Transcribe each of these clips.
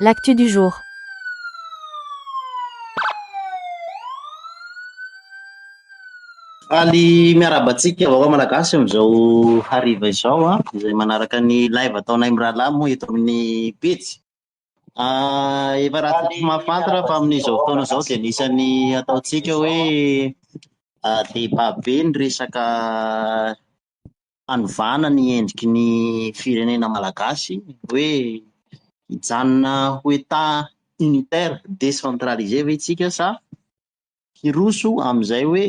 L'actu du jour. Faly miarahaba antsika vahoaka malagasy amin'izao hariva izao an, izay manaraka ny live ataonay mirahalahy moa eto amin'ny pejy. Ah, efa raha tsy mahafantatra fa amin'izao fotoana izao dia anisan'ny ataontsika hoe ah, débat be ny resaka fanovana ny endriky ny firenena malagasy hoe hijanona ho Etat unitaire décentralisé ve isika sa hiroso amin'izay hoe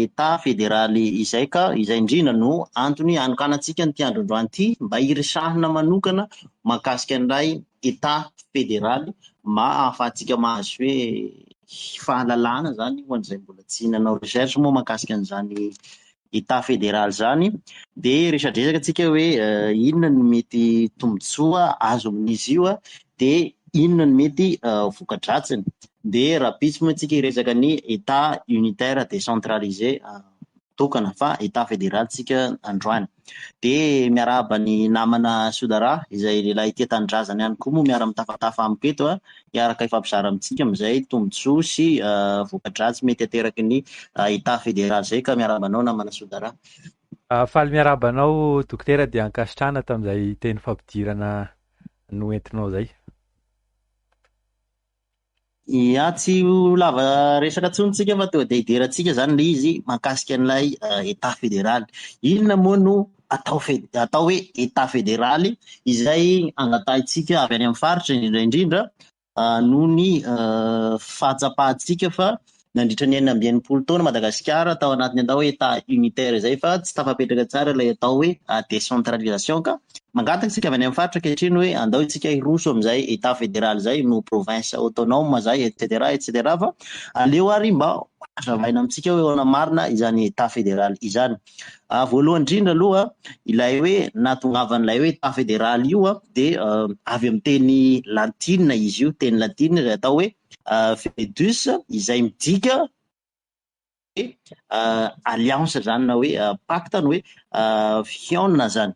Etat federaly izay ka izay indrindra no antony hanokanantsika an'ity andro androany ity mba hiresahana manokana mahakasika an'ilay Etat federaly mba hahafahantsika mahazo hoe fahalalana izany ho an'izay mbola tsy nanao recherche moa mahakasika an'izany Etat federaly izany dia resadresaka tsika hoe inona no mety tombontsoa azo amin'izy io dia inona no mety voka-dratsiny. Dia rahampitso moa tsika hiresaka ny Etat unitaire décentralisé tokana fa Etat federaly tsika androany. Dia miarahaba ny namana Sodara izay lehilahy tia tanindrazana ihany koa moa miara-mitafatafa amiko eto hiaraka hifampizara amintsika amin'izay tombontsoa sy voka-dratsy mety ateraky ny Etat federaly izay ka miarahaba anao namana Sodara. Faly miarahaba anao Dokotera dia ankasitrahana tamin'izay teny fampidirana noentinao izay. Ia, tsy ho lava resaka intsony tsika fa tonga dia hidirantsika izany ilay izy mahakasika an'ilay Etat federaly. Inona moa no atao atao hoe Etat federaly izay angatahintsika avy any amin'ny faritra indrindra indrindra noho ny fahatsapantsika fa nandritra ny 66 taona Madagasikara tao anatin'ny atao hoe Etat unitaire izay fa tsy tafapetraka tsara ilay atao hoe décentralisation ka mangataka isika avy any amin'ny faritra ankehitriny hoe andao isika hiroso amin'izay Etat fédéral izay no province autonome izay et cetera et cetera fa aleo ary mba hazavaina amintsika hoe ahoana marina izany Etat fédéral izany. Voalohany indrindra aloha ilay hoe nahatongavan'ilay hoe Etat fédéral io dia avy amin'ny teny latina izy io, teny latina izay atao hoe Fedus izay midika hoe alliance izany na hoe pacte na hoe fihaonana izany.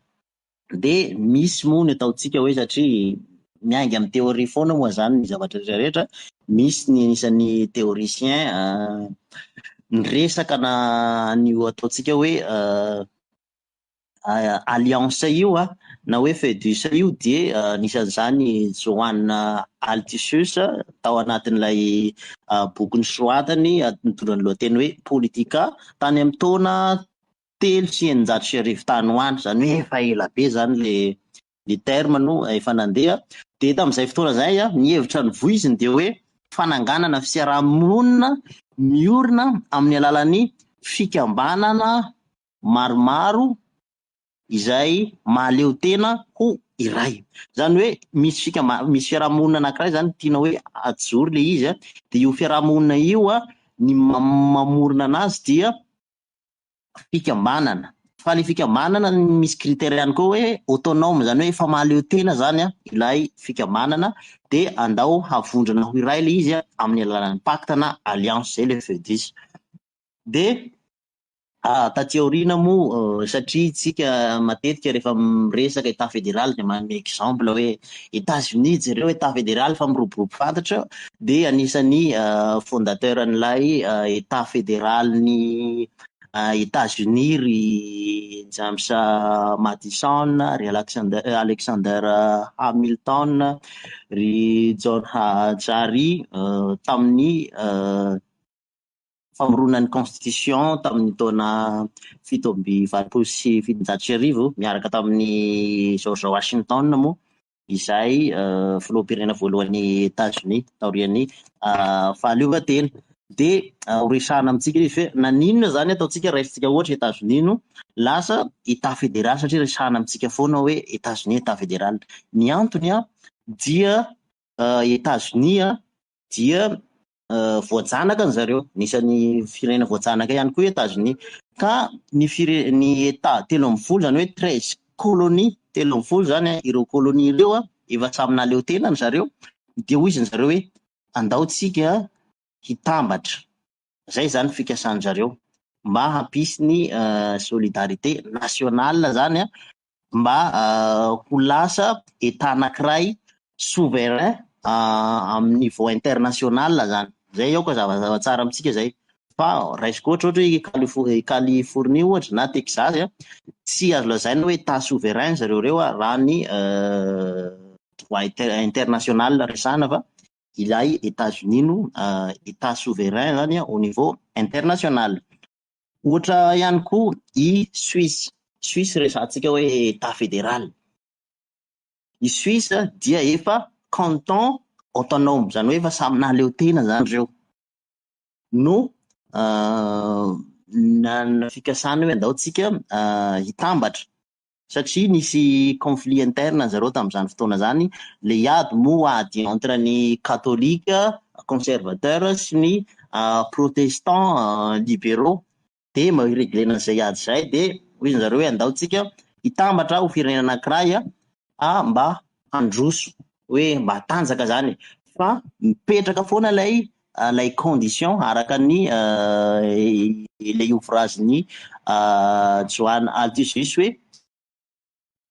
Dia misy moa ny ataontsika hoe satria miainga amin'ny théorie foana moa izany ny zavatra rehetra rehetra, misy ny anisan'ny théoricien niresaka na an'io ataontsika hoe alliance io na hoe Fedus io dia anisan'izany Johann Althusius tao anatin'ilay boky nosoratany nitondra ny lohateny hoe Politica tany amin'ny taona 1603 tany ho any, izany hoe efa ela be izany le le terme no efa nandeha. Dia tamin'izay fotoana izay ny hevitra novoiziny dia hoe fananganana fiarahamonina miorina amin'ny alalan'ny fikambanana maromaro izay mahaleo tena ho iray. Izany hoe misy fikamba-, misy fiarahamonina anankiray izany tiana hoe ajoro ilay izy, dia io fiarahamonina io ny mamorona anazy dia fikambanana. Fa ilay fikambanana misy critère ihany koa hoe autonome, izany hoe efa mahaleo tena izany ilay fikambanana dia andao havondrona ho iray ilay izy amin'ny alalan'ny pacte na alliance, izay ilay FEDIS. Dia Taty aoriana moa, satria isika matetika rehefa miresaka Etat fédéral dia manome exemple hoe Etats-Unis jereo Etat fédéral fa miroborobo fantatra, dia anisan'ny fondateur an'ilay Etat fédéral-n'i Etats-Unis ry James Madison, ry Alexander Hamilton, ry John Jary tamin'ny famoronana ny constitution tamin'ny taona 1787 miaraka tamin'i George Washington moa izay filoham-pirenena voalohan'i Etazonia taorian'ny fahaleovantena. Dia ho resahana amintsika ilay izy hoe naninona izany ataontsika raisintsika ohatra Etazonia no lasa Etat fédéral satria resahana amintsika foana hoe Etazonia Etat fédéral. Ny antony dia Etazonia dia voajanaka ny zareo, anisan'ny firenena voajanaka ihany koa Etazonia. Ka ny fire- ny Etat 13, izany hoe 13 colonies, 13 izany ireo colonies ireo efa samy nahaleo tena ny zareo, dia hoy izy ny zareo hoe andao tsika hitambatra. Izay izany ny fikasan-dry zareo mba hampisy ny solidarité nationale izany mba ho lasa Etat anankiray souverain. amin'ny niveau international zany. Zay aoka zava tsara amintsika zay. Fa raisiko ohatra ohatra hoe i Californie ohatra na Texas, tsy azo lazaina hoe état souverain zareo ireo raha ny droit international resahana, fa ilay États-Unis no état souverain zany au niveau international. Ohatra ihany koa i Suisse. Suisse resahantsika hoe état fédéral. I Suisse dia efa canton autonome, zany hoe efa samy nahaleo tena zany reo. No na fikasana hoe andao tsika hitambatra, satria nisy conflit interne zareo tamin'izany fotoana zany. Le ady moa ady entre ny catholique conservateur sy ny protestant libéraux, de mba hireglena an'izay ady zay de hoy zareo hoe andao tsika hitambatra ho firenena anankiray mba handroso, hoe mba hatanjaka zany. Fa mipetraka foana ilay condition araka ny ilay ouvrage ny Johann Althusius hoe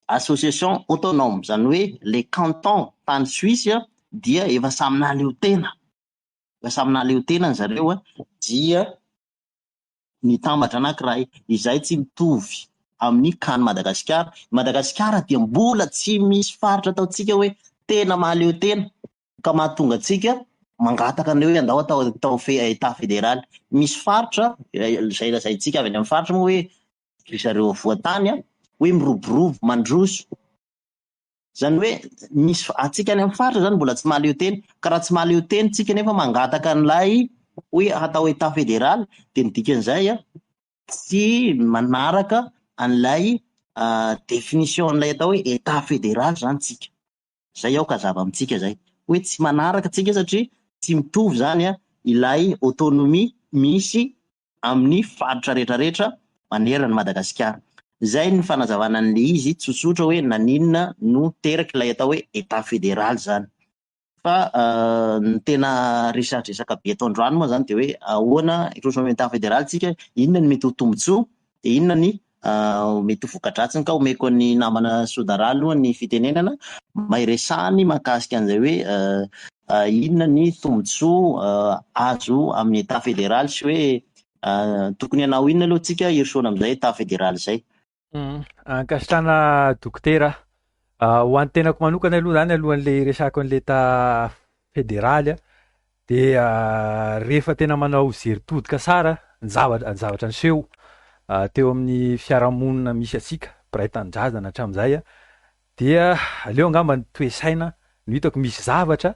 association autonome, zany hoe les cantons tany Suisse dia efa samy nahaleo tena, efa samy nahaleo tena zareo dia nitambatra anankiray izay tsy mitovy amin'ny kany Madagasikara. Madagasikara dia mbola tsy misy faritra ataontsika hoe tena mahaleo tena ka mahatonga antsika mangataka an'ireo hoe andao atao état fédéral. Misy faritra izay lazaintsika avy any amin'ny faritra moa hoe ry zareo afovoan-tany hoe miroborobo, mandroso. Zany hoe misy antsika any amin'ny faritra zany mbola tsy mahaleo tena, ka raha tsy mahaleo tena tsika nefa mangataka an'ilay hoe atao état fédéral, dia ny dikan'izay tsy manaraka an'ilay définition an'ilay atao hoe état fédéral zany tsika. Zay aoka hazava amintsika zay. Hoe tsy manaraka tsika satria tsy mitovy zany ilay autonomie misy amin'ny faritra rehetrarehetra manerana Madagasikara. Zay ny fanazavana an'ilay izy tsotsotra hoe naninona no teraka ilay atao hoe état fédéral zany. Fa ny tena resadresaka be eto androany moa zany dia hoe ahoana hiroso amin'ny état fédéral tsika, inona ny mety ho tombontsoa, dia inona ny mety ho voka-dratsiny. Ka omeko ny namana Sodara aloha ny fitenenana mba hiresahany mahakasika an'izay hoe inona ny tombontsoa azo amin'ny état fédéral sy hoe tokony hanao inona aloha tsika hirosoana amin'izay état fédéral izay. Ankasitrahana dokotera. Ho an'ny tenako manokana aloha zany, alohan'le hiresahako an'le état fédéral, dia rehefa tena manao jery todika tsara ny zavatra niseho teo amin'ny fiarahamonina misy antsika mpiray tanindrazana hatramin'izay, dia aleo angamba ny toe-saina no hitako misy zavatra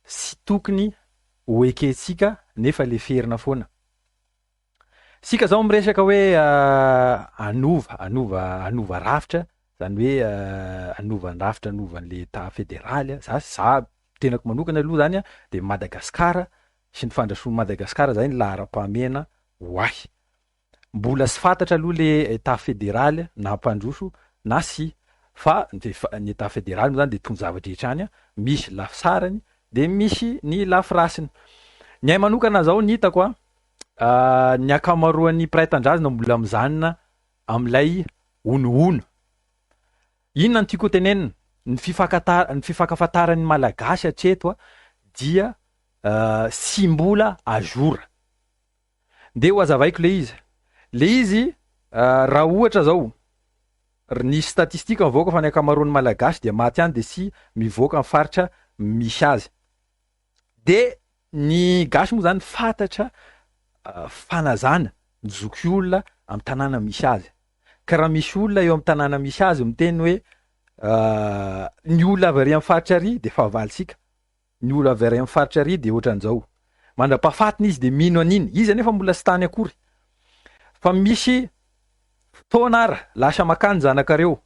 sy tokony ho ekentsika nefa leferina foana. Isika zao miresaka hoe hanova, hanova, hanova rafitra, zany hoe hanova ny rafitra, hanova an'le état fédéral. Za, za tenako manokana aloha zany de Madagasikara sy ny fandrasoan'i Madagasikara zay ny laharam-pahamehana ho ahy. Mbola tsy fantatra aloha le état fédéral na hampandroso na tsia, fa ny état fédéral moa zany de tony zava-drehetra any, misy lafy tsarany de misy ny lafy ratsiny. Ny ahy manokana zao ny hitako ny ankamaroan'ny mpiray tanindrazana mbola mizanona amin'ilay honohono. Inona no tiako ho tenenina? Ny ny fifankafantaran'ny Malagasy hatreto dia tsy mbola à jour. Ndeha ho hazavaiko le izy. Le izy raha ohatra zao, nisy statistique nivoaka fa ny ankamaroan'ny Malagasy dia maty any dia tsy mivoaka ny faritra misy azy. De ny gasy moa zany fantatra fanazana ny zokiolona amin'ny tanàna misy azy. Ka raha misy olona eo amin'ny tanàna misy azy miteny hoe ny olona avy ary amin'ny faritra ary dia fahavalontsika, ny olona avy ary amin'ny faritra ary dia ohatran'izao. Mandra-pahafatiny izy dia mino an'iny, izy anefa mbola tsy tany akory. Fa misy fotoana ara lasa makany zanakareo,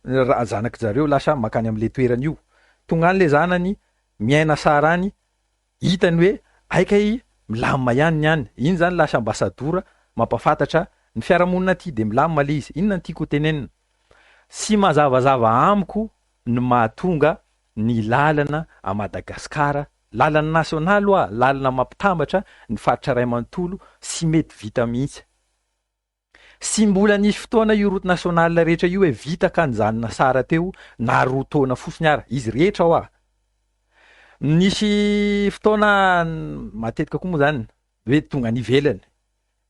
zanaky zareo lasa makany amin'ilay toerana io. Tonga any ilay zanany, miaina sara any, hitany hoe hay kay milamina ihany ny any, iny zany lasa ambassador mampafantatra ny fiarahamonina aty de milamina le izy, inona no tiako ho tenenina? Tsy mazavazava amiko ny mahatonga ny lalana à Madagascar, lalana nasionaly hoa, lalana mampitambatra ny faritra iray manontolo tsy mety vita mihitsy. Tsy mbola nisy fotoana io route nationale rehetra io hoe vita ka nijanona sara teo na 2 taona fotsiny ara, izy rehetra hoa. Nisy fotoana matetika koa moa zany hoe tonga any ivelany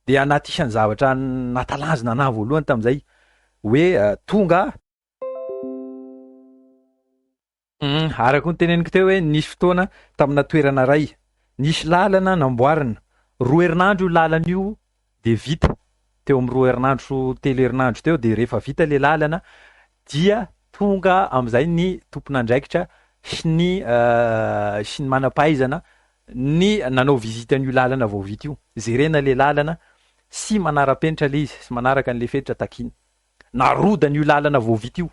de anaty isan'ny zavatra natalanjona anahy voalohany tamin'izay hoe tonga Araka ny teneniko teo hoe nisy fotoana tamina toerana iray, nisy lalana namboarina, roa herinandro io lalana io dia vita, teo amin'ny roa herinandro telo herinandro teo dia rehefa vita ilay lalana dia tonga amin'izay ny tompon'andraikitra sy ny sy ny manam-pahaizana ny nanao visite an'io lalana vao vita io, jerena ilay lalana sy manara-penitra ilay izy sy manaraka an'ilay fetra takiana. Narodana io lalana vao vita io.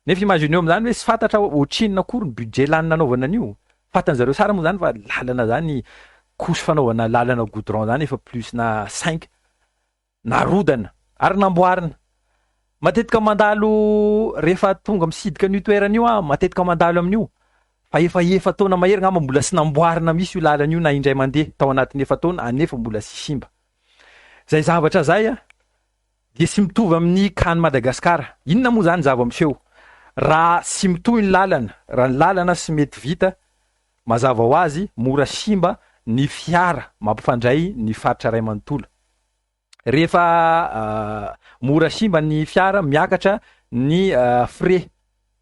Nefa imagineo amin'izany hoe tsy fantatra ohatrinona akory ny budget lany nanaovana an'io. Fantan'ny zareo tsara moa zany fa lalana zany couche fanaovana lalana goudron zany efa plus na cinq. Narodana ary namboarina. Matetika mandalo rehefa tonga misidika an'io toerana io aho matetika mandalo amin'io fa efa efa-taona mahery ngamba mbola tsy namboarina mihitsy io lalana io na indray mandeha tao anatin'ny efa-taona anefa mbola tsy simba. Zay zavatra zay a. Dia tsy mitovy amin'ny cas-n'i Madagasikara. Inona moa izany zava-miseho? Raha tsy mitohy ny lalana, raha ny lalana tsy mety vita, mazava ho azy mora simba ny fiara mampifandray ny faritra iray manontolo. Rehefa mora simba ny fiara, miakatra ny frais.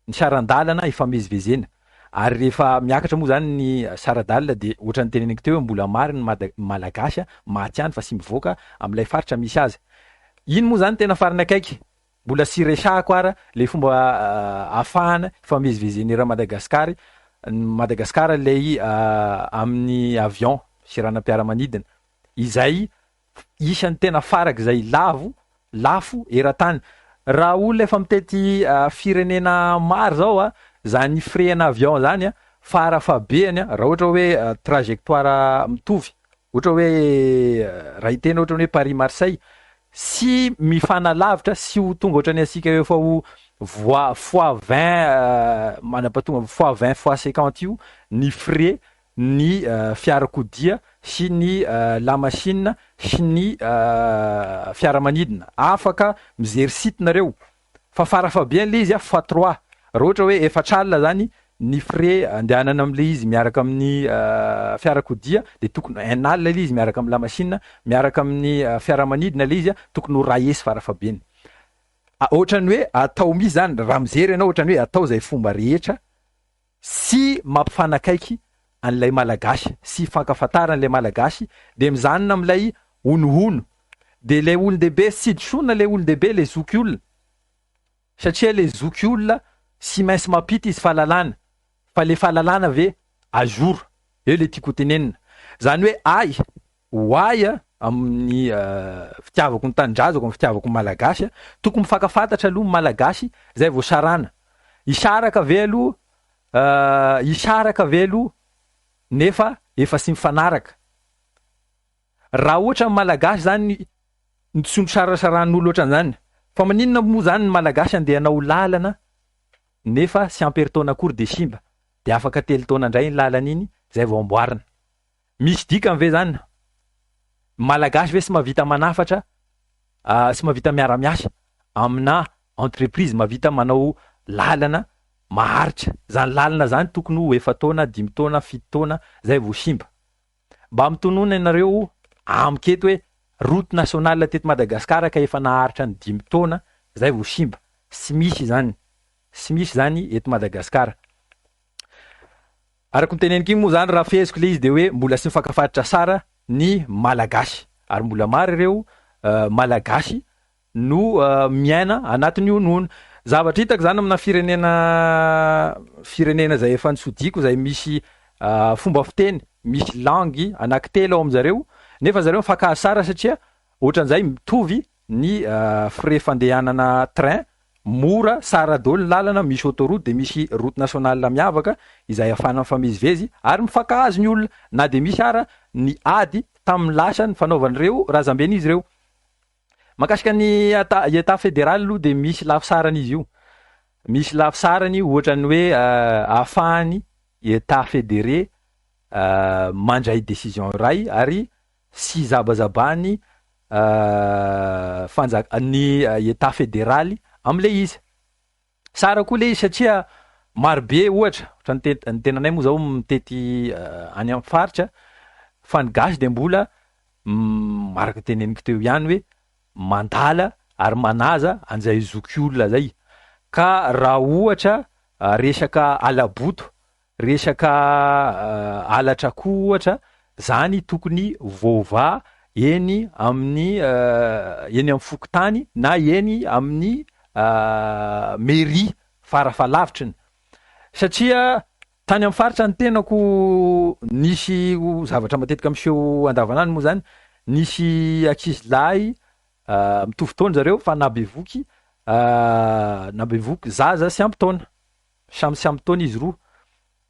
ny saran-dalana ifamezivezena ary rehefa miakatra moa zany ny sara-dalana dia ohatran'ny teneniko teo hoe mbola maro ny mada- malagasy maty any fa sy mivoaka amin'ilay faritra misy azy. Iny moa zany tena farany akaiky, mbola sy resahako ara le fomba ahafahana ifamezivezena eran'i Madagasikary, Madagasikara ilay amin'ny avion, seranam-piaramanidina izay Isan'ny tena farak'izay lavo, lafo eran-tany. Raha olona efa mitety firenena maro zao a, zany frais ana avion zany a, farafahabehany a, raha ohatra hoe trajectoire mitovy, ohatra hoe raha hiteny ohatra hoe Paris Marseille, sy mifanalavitra sy ho tonga ohatran'ny antsika efa ho voi- fois 20 manam-pahatonga fois 20 fois 50 io ny frais ny fiarakodia sy ny lamasinina sy ny fiaramanidina. Afaka mijery site nareo fa farafahabehany le izy fois trois raha ohatra hoe efatra alina zany ny frais andehanana amle izy miaraka amin'ny fiarakodia de tokony un alina le izy miaraka amin'ny lamasinina miaraka amin'ny fiaramanidina le izy tokony ho ray hesy farafahabehany. Ohatran'ny hoe atao misy zany raha mijery ianao ohatran'ny hoe atao zay fomba rehetra sy mampifanakaiky an'ilay Malagasy sy ifankafantaran'ilay Malagasy dia mizanona amin'ilay honohono dia ilay olon-dehibe tsy disoana ilay olon-dehibe ilay zoky olona satria ilay zoky olona tsy maintsy mampita izy fahalalana fa ilay fahalalana ve à jour eo ilay tiako ho tenenina izany hoe ahy ho ahy a amin'ny fitiavako ny tanindrazako amin'ny fitiavako ny Malagasy a tokony mifankafantatra aloha ny Malagasy zay vao sarana hisaraka ve aloha hisaraka ve aloha nefa efa tsy mifanaraka raha ohatra ny Malagasy zany ny tsy nisarasarahan'olo ohatran'izany fa maninona moa zany ny Malagasy andeha hanao lalana nefa tsy ampy herintaona akory de simba de afaka telo taona indray iny lalana iny zay vao amboarina Misy dikany ve zany? Malagasy ve tsy mahavita manafatra, tsy mahavita miara-miasa amina entreprise mahavita manao lalana maharitra? Zany lalana zany tokony ho efa-taona, dimy taona, fito taona zay vao simba. Mba mitonona ianareo amiko eto hoe route nationale teto Madagascar ka efa naharitra ny dimy taona zay vao simba. Tsy misy izany, tsy misy izany eto Madagascar. Araka ny teneniko iny moa zany raha feheziko le izy de hoe mbola tsy mifankafaritra sara ny malagasy ary mbola maro ireo malagasy no miaina anatin'ny honohono. Zavatra hitako zany amina firenena firenena zay efa nisodiko zay misy fomba fiteny, misy langue anaky telo ao aminjareo nefa zareo mifankahazo sara satria ohatran'izay mitovy ny frais fandehanana train Mora, tsara daholo ny lalana, misy autoroute dia misy route nationale miavaka izay ahafahana mifamezivezy ary mifankahazo ny olona na dia misy ara ny ady tamin'ny lasa nifanaovan'ireo razamben'izy ireo. Mahakasika ny Etat fédéral aloha dia misy lafy sarany izy io. Misy lafy sarany ohatra ny hoe ahafahany Etat fédéré mandray décision iray ary sy zabazabany fanjak- ny Etat federaly am'le izy. Tsara koa le izy satria Marobe ohatra, ohatran'ny te- ny tenanay moa zao mitety any amin'ny faritra fa ny gasy de mbola araka teneniko teo ihany hoe mandala ary manaja an'izay zokiolona zay ka raha ohatra resaka hala-boto, resaka halatra akoho ohatra zany tokony voavaha eny amin'ny eny amin'ny fokontany na eny amin'ny mairie farafahalavitry satria tany amin'ny faritra ny tenako nisy zavatra matetika miseho andavanandro moa zany, nisy ankizy lahy mitovy taona zareo fa nabevoky nabevoky zaza sy ampy taona, samy tsy ampy taona izy roa,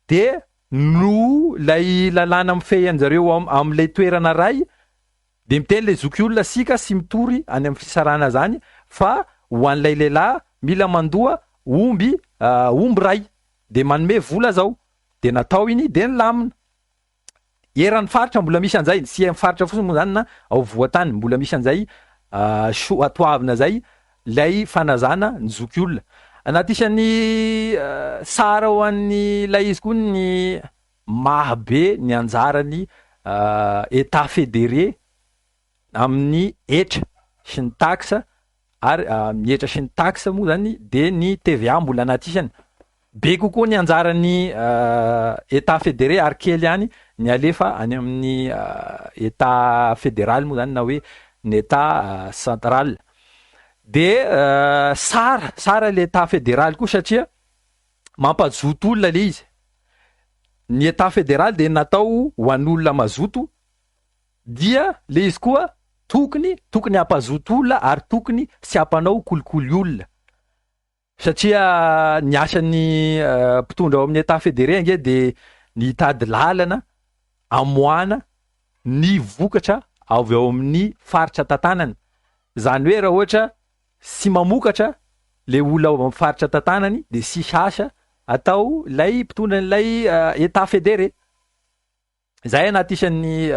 de noho lay lalàna mifehy anjareo am'lay toerana ray de miteny le zokiolona sika sy mitory any amin'ny fisarahana zany fa ho an'ilay lehilahy mila mandoa omby omby ray de manome vola zao de natao iny de nilamina. Eran'ny faritra mbola misy an'izay, tsy amin'ny faritra fotsiny moa zany na ao voatany mbola misy an'izay soatoavina zay lay fanazana ny zokiolona. Anaty isan'ny tsara ho an'ilay izy koa ny maha be ny anjaran'ny Etat fédéré amin'ny hetra sy ny taxe ary ny hetra sy ny taxe moa zany de ny TVA mbola anaty isany. Be kokoa ny anjaran'ny Etat fédéré ary kely ihany ny alefa any amin'ny Etat fédéral moa zany na hoe ny Etat central. De tsara, tsara le Etat fédéral koa satria mampazoto olona le izy. Ny Etat fédéral de natao ho an'olona mazoto dia le izy koa tokony tokony hampazoto olona ary tokony tsy hampanao kolikoly olona. Satria ny asan'ny mpitondra ao amin'ny Etat fédéré ange de ny hitady lalana amoahana ny vokatra avy ao amin'ny faritra tantanany. Zany hoe raha ohatra tsy mamokatra le olona ao amin'ny faritra tantanany de tsisy asa atao ilay mpitondra an'ilay Etat fédéré. Zay anaty isan'ny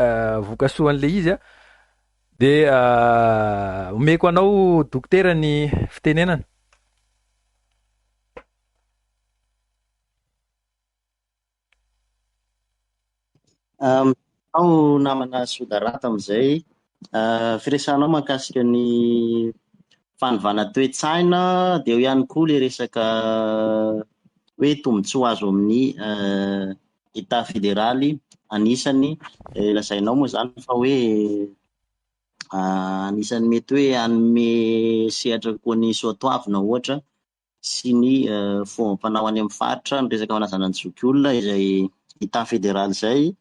vokasoan'le izy a. De omeko anao dokotera ny fitenenana. Ao namana Sodarata amin'izay firesahanao mahakasika ny fanovana toe-tsaina dia eo ihany koa ilay resaka hoe tombontsoa azo amin'ny Etat federaly anisany lazainao moa izany fa hoe anisan'ny mety hoe hanome sehatra koa ny soatoavina ohatra sy ny fomba-panao any amin'ny faritra ny resaka fanazana ny zokiolona izay Etat federaly izay.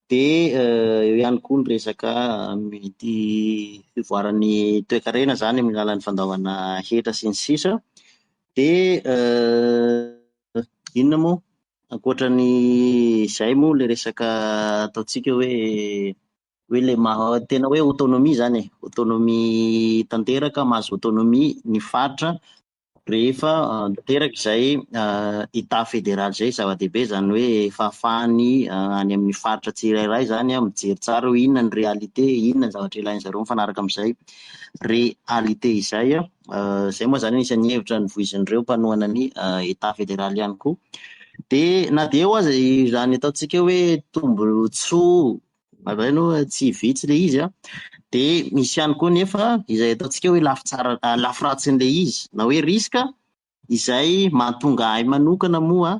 Dia eo ihany koa ny resaka mety fivoaran'ny toekarena izany amin'ny alalan'ny fandoavana hetra sy ny sisa. Dia inona moa? Ankoatra ny izay moa ilay resaka ataontsika hoe hoe ilay maha tena hoe autonomie izany e, autonomie tanteraka, mahazo autonomie ny faritra rehefa tanteraka izay Etat fédéral izay. Zava-dehibe izany hoe fahafahany any amin'ny faritra tsirairay izany mijery tsara hoe inona ny réalité, inona ny zavatra ilain'ny zareo mifanaraka amin'izay réalité izay. Izay moa izany anisan'ny hevitra novoizin'ireo mpanohana ny Etat fédéral ihany koa. Dia na dia eo aza izany ataontsika hoe tombontsoa Alaina hoe tsy vitsy ilay izy an, dia misy ihany koa nefa izay ataontsika hoe lafy tsara lafy ratsin'ilay izy na hoe risque izay mahatonga ahy manokana moa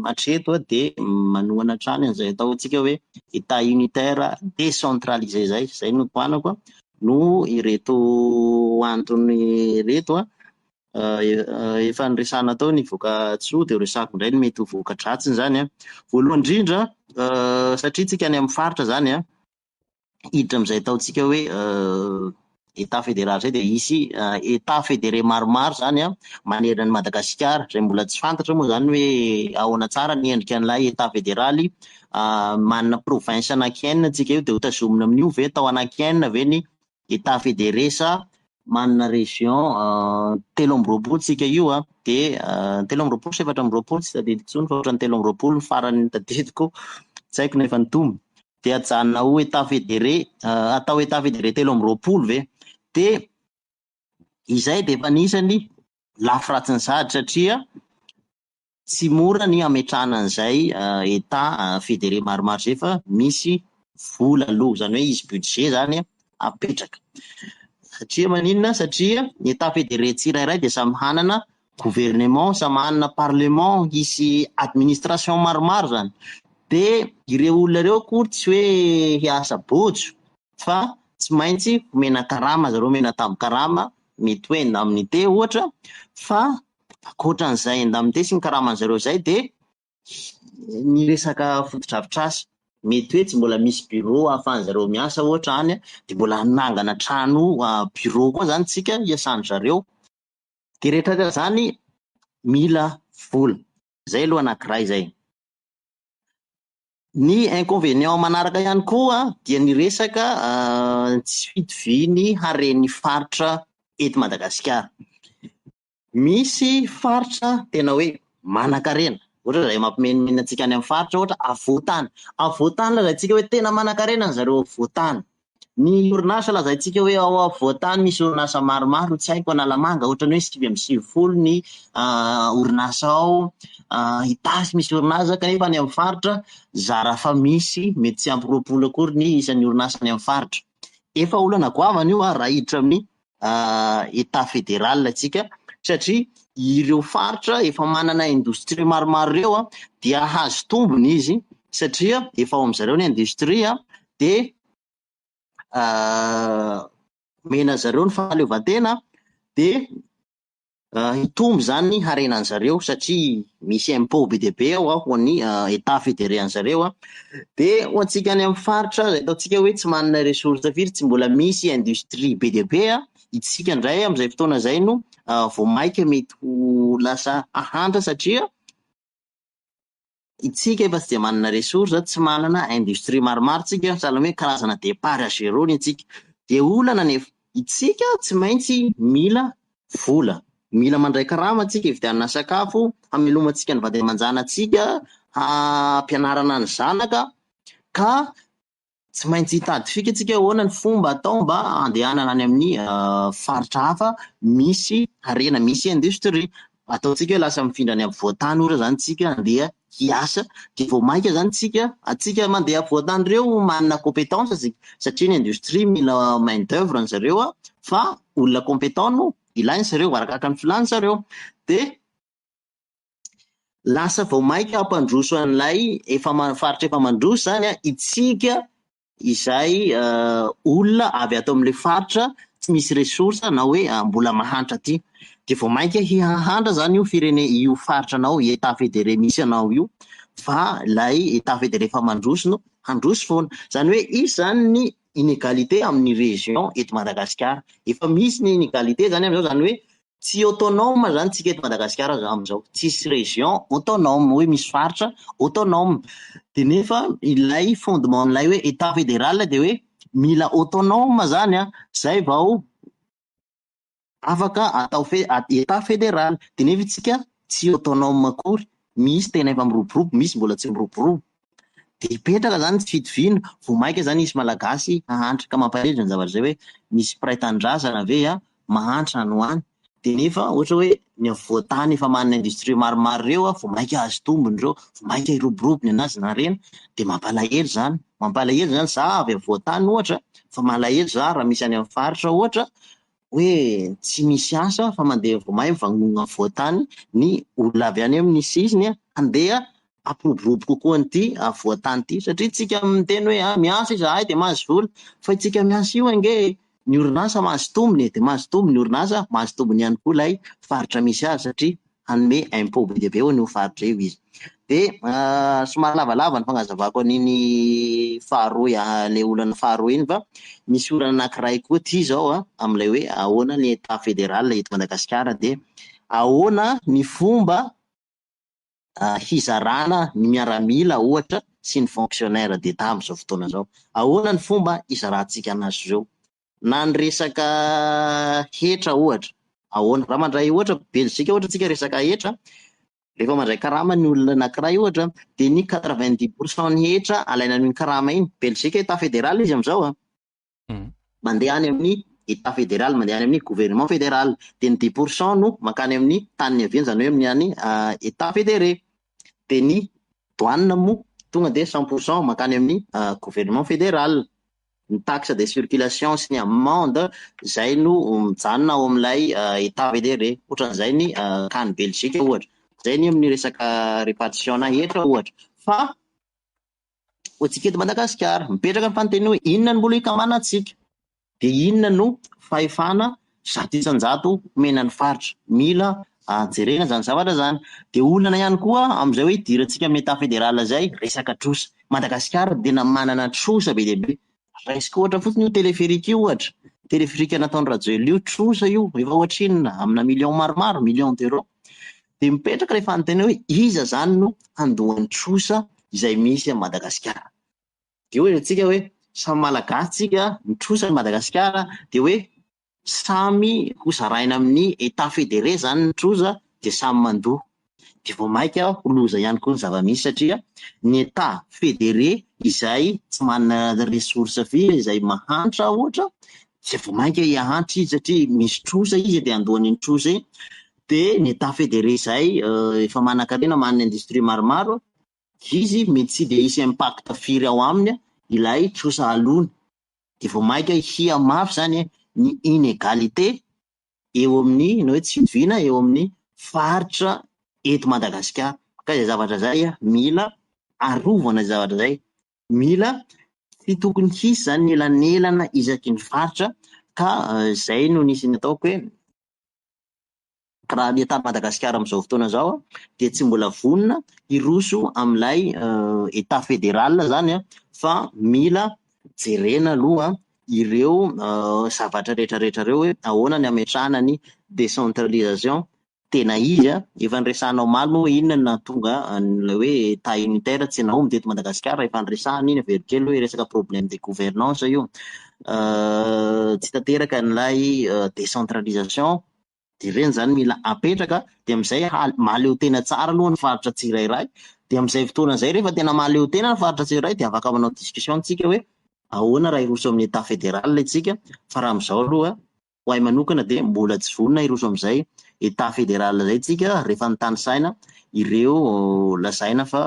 hatreto dia manohana hatrany an'izay ataontsika hoe état unitaire décentralisé izay, izay no tohanako noho ireto antony ireto an. Efa niresahana tao ny voka-tsoa dia horesahako indray ny mety ho voka-dratsiny izany an. Voalohany indrindra satria tsika any amin'ny faritra izany an, hiditra amin'izay ataontsika hoe état fédéral izay dia hisy état fédéré maromaro izany an manerana an'i Madagasikara, izay mbola tsy fantatra moa izany hoe ahoana tsara ny endrika an'ilay état fédéral. Manana province anankienina tsika io dia hotazomina amin'io ve, atao anankienina ve ny Etat fédéré sa manana région 23 tsika io an, dia 23 sa 24 tsy tadidiko intsony fa ohatran'ny 23 ny farany tadidiko, tsy haiko na efa nitombo. Dia ajanona ho Etat fédéré, atao Etat fédéré 23 ve? Dia izay dia efa anisan'ny lafy ratsiny sahady satria. Tsy mora ny hametrahana an'izay Etat fédéré maromaro izay fa misy vola aloha, izany hoe hisy budget izany apetraka. Satria maninona? Satria ny Etat fédéré tsirairay dia samy hanana gouvernement, samy hanana parlement, hisy administration maromaro izany. Dia ireo olona ireo akory tsy hoe hiasa bojo fa tsy maintsy omena karama zareo, omena tambin-karama, mety hoe indemnité ohatra fa Ankoatran'izay indemnité sy ny karaman-dry zareo izay dia ny resaka fotodrafitrasa, mety hoe tsy mbola misy bureau ahafahan-dry zareo miasa ohatra any dia mbola hanangana trano bureau koa izany tsika hiasan-dry zareo. Dia rehetra rehetra izany mila vola, izay aloha anankiray izay. Ny inconvénient manaraka ihany koa dia ny resaka tsy fitovian'ny haren'ny faritra eto Madagasikara. Misy faritra tena hoe manankarena, ohatra izay mampimenomenona antsika any amin'ny faritra ohatra afovoantany, afovoantany lazaintsika hoe tena manankarena ry zareo afovoantany. Ny orinasa lazaintsika hoe ao afovoantany misy orinasa maromaro, tsy haiko Analamanga ohatran'ny hoe 99 ny orinasa ao, Itasy misy orinasa kanefa any amin'ny faritra zara fa misy, mety tsy ampy 20 akory ny isan'ny orinasa any amin'ny faritra. Efa olana goavana io raha hiditra amin'ny Etat fédéral isika satria ireo faritra efa manana indostria maromaro ireo dia hahazo tombony izy satria efa ao amin'izareo ny indostria dia omena zareo ny fahaleovantena dia hitombo izany ny harenan-dry zareo satria misy impôt be dia be ao ho an'ny Etat fédéré an-dry zareo. Dia ho antsika any amin'ny faritra izay ataontsika hoe tsy manana ressource firy, tsy mbola misy industrie be dia be, isika indray amin'izay fotoana izay no vao mainka mety ho lasa hahantra satria Itsika efa tsy dia manana ressource, tsy manana industrie maromaro tsika, sahala hoe karazana départ à zéro ny antsika. Dia olana anefa, itsika tsy maintsy mila vola, mila mandray karama tsika hividianana sakafo, hamelomantsika ny vady aman-janatsika, hampianarana ny zanaka, ka Tsy maintsy hitady fika tsika ahoana ny fomba atao mba handehanana any amin'ny faritra hafa misy harena, misy industrie. Ataontsika hoe lasa mifindra any ampovoan-tany ohatra izany tsika handeha hiasa dia vao mainka izany tsika, antsika mandeha ampovoan-tany ireo manana compétence tsika satria ny industrie mila main d'oeuvre ny zareo fa olona compétent no ilainy zareo arakaraka ny filany zareo. Dia Lasa vao mainka hampandroso an'ilay efa faritra efa mandroso izany isika izay olona avy ato amin'ilay faritra tsy misy ressource na hoe mbola mahantra aty. Dia vao mainka hihahantra izany io firene io faritra anao, Etat fédéré misy anao io fa ilay Etat fédéré efa mandroso no handroso foana. Izany hoe hisy izany ny inégalité amin'ny région eto Madagasikara. Efa misy ny inégalité izany amin'izao, izany hoe Tsy autonome zany tsika eto Madagasikara amin'izao, tsisy région autonome hoe misy faritra autonome, de nefa ilay fondement n'ilay hoe état fédéral de hoe mila autonome zany an, zay vao afaka atao fe- état fédéral, de nefa isika tsy autonome akory, misy tena efa miroborobo, misy mbola tsy miroborobo, de hipetraka zany tsy fitoviana, vao maika zany hisy malagasy hahantra, ka mampalahelo zany zavatra zay hoe misy mpiray tanindrazana ve an mahantra any ho any dia nefa ohatra hoe ny afovoan-tany efa manana industrie maromaro ireo vao mainka hahazo tombony ireo, vao mainka hiroborobo ny anazy na harena dia mampalahelo izany, mampalahelo izany za avy afovoan-tany ohatra fa malahelo za raha misy any amin'ny faritra ohatra hoe tsy misy asa fa mandeha vao may mivangongo afovoan-tany ny olona avy any amin'ny sisiny handeha hampiroborobo kokoa an'ity afovoan-tany ity satria tsika miteny hoe ah miasa izahay dia mahazo vola fa itsika miasa io ange ny orinasa mahazo tombony e, dia mahazo tombony ny orinasa, mahazo tombony ihany koa ilay faritra misy azy satria hanome impôt be dia be ho an'io faritra io izy. Dia somary lavalava ny fagnazavako an'iny faharoa ilay olana faharoa iny fa misy olana anankiray koa ity izao an, amin'ilay hoe ahoana ny état fédéral eto Madagasikara dia ahoana ny fomba hizarana ny miaramila ohatra sy ny fonctionnaire d'Etat amin'izao fotoana izao. Ahoana ny fomba hizarantsika anazy ireo? Na ny resaka hetra ohatra, ahoana? Raha mandray ohatra, Belzika ohatra tsika resaka hetra, rehefa mandray karama ny olona anankiray ohatra, dia ny 90 pour cent ny hetra alaina amin'iny karama iny. Belzika Etat fédéral izy amin'izao an. Mandeha any amin'ny État fédéral, mandeha any amin'ny gouvernement fédéral. Dia ny 10% no mankany amin'ny tany niaviany, izany hoe amin'ny any État fédéré. Dia ny douane moa tonga dia 100% mankany amin'ny gouvernement fédéral. Ny taxe de circulation sy ny amende izay no mijanona ao amin'ilay État fédéré. Ohatran'izay ny cas ny Belgique ohatra. Izay ny amin'ny resaka répartition na hetra ohatra. Fa ho antsika eto Madagasikara, mipetraka ny fanontaniana hoe inona no mbola hikambanantsika? Dia inona no fahefana 100% omena ny faritra? Mila jerena izany zavatra izany. Dia olana ihany koa amin'izay hoe hidirantsika amin'ny État fédéral izay, resaka trosa. Madagasikara dia tena manana trosa be dia be. Raisiko ohatra fotsiny io téléphérique io ohatra. Téléphérique nataon'i Rajoelina io, trosa io, efa ohatrinona? Amina million maromaro, million d'euros. Dia mipetraka ilay fanontaniana hoe iza izany no handoa ny trosa izay misy amin'i Madagasikara? Dia hoy isika hoe samy Malagasy tsika, ny trosa ny Madagasikara, dia hoe samy ho zaraina amin'ny État fédéré izany ny trosa, dia samy mandoa. Dia vao mainka ho loza ihany koa ny zava-misy satria ny État fédéré izay tsy manana ressource firy, izay mahantra ohatra, dia vao mainka hiahantra izy satria misy trosa izy dia handoa an'iny trosa iny. Dia ny État fédéré izay efa manan-karena, manana industrie maromaro, izy mety tsy dia hisy impact firy ao aminy ilay trosa aloany. Dia vao mainka hihamafy izany ny inégalité eo amin'ny, na hoe tsy fitoviana eo amin'ny faritra eto Madagasikara. Ka izay zavatra izay mila arovana izay zavatra izay. Mila tsy tokony hisy izany ny elanelana isaky ny faritra ka izay no nisy ny ataoko hoe raha ny État Madagasikara amin'izao fotoana izao dia tsy mbola vonona hiroso amin'ilay État fédéral izany fa mila jerena aloha ireo zavatra rehetrarehetra ireo hoe ahoana ny hametrahana ny décentralisation tena izy. Efa niresahanao omaly moa hoe inona no nahatonga an'ilay hoe État unitaire tsy nahomby teto Madagasikara, efa niresahana iny averiko kely hoe resaka problème de gouvernance io. Tsy tanteraka an'ilay décentralisation, dia ireny izany mila apetraka, dia amin'izay mahaleo tena tsara aloha ny faritra tsirairay, dia amin'izay fotoana izay rehefa tena mahaleo tena ny faritra tsirairay dia afaka manao discussion tsika hoe ahoana raha hiroso amin'ny État fédéral isika, fa raha amin'izao aloha ho ahy manokana dia mbola tsy vonona hiroso amin'izay État fédéral izay tsika rehefa nitanisaina ireo lazaina fa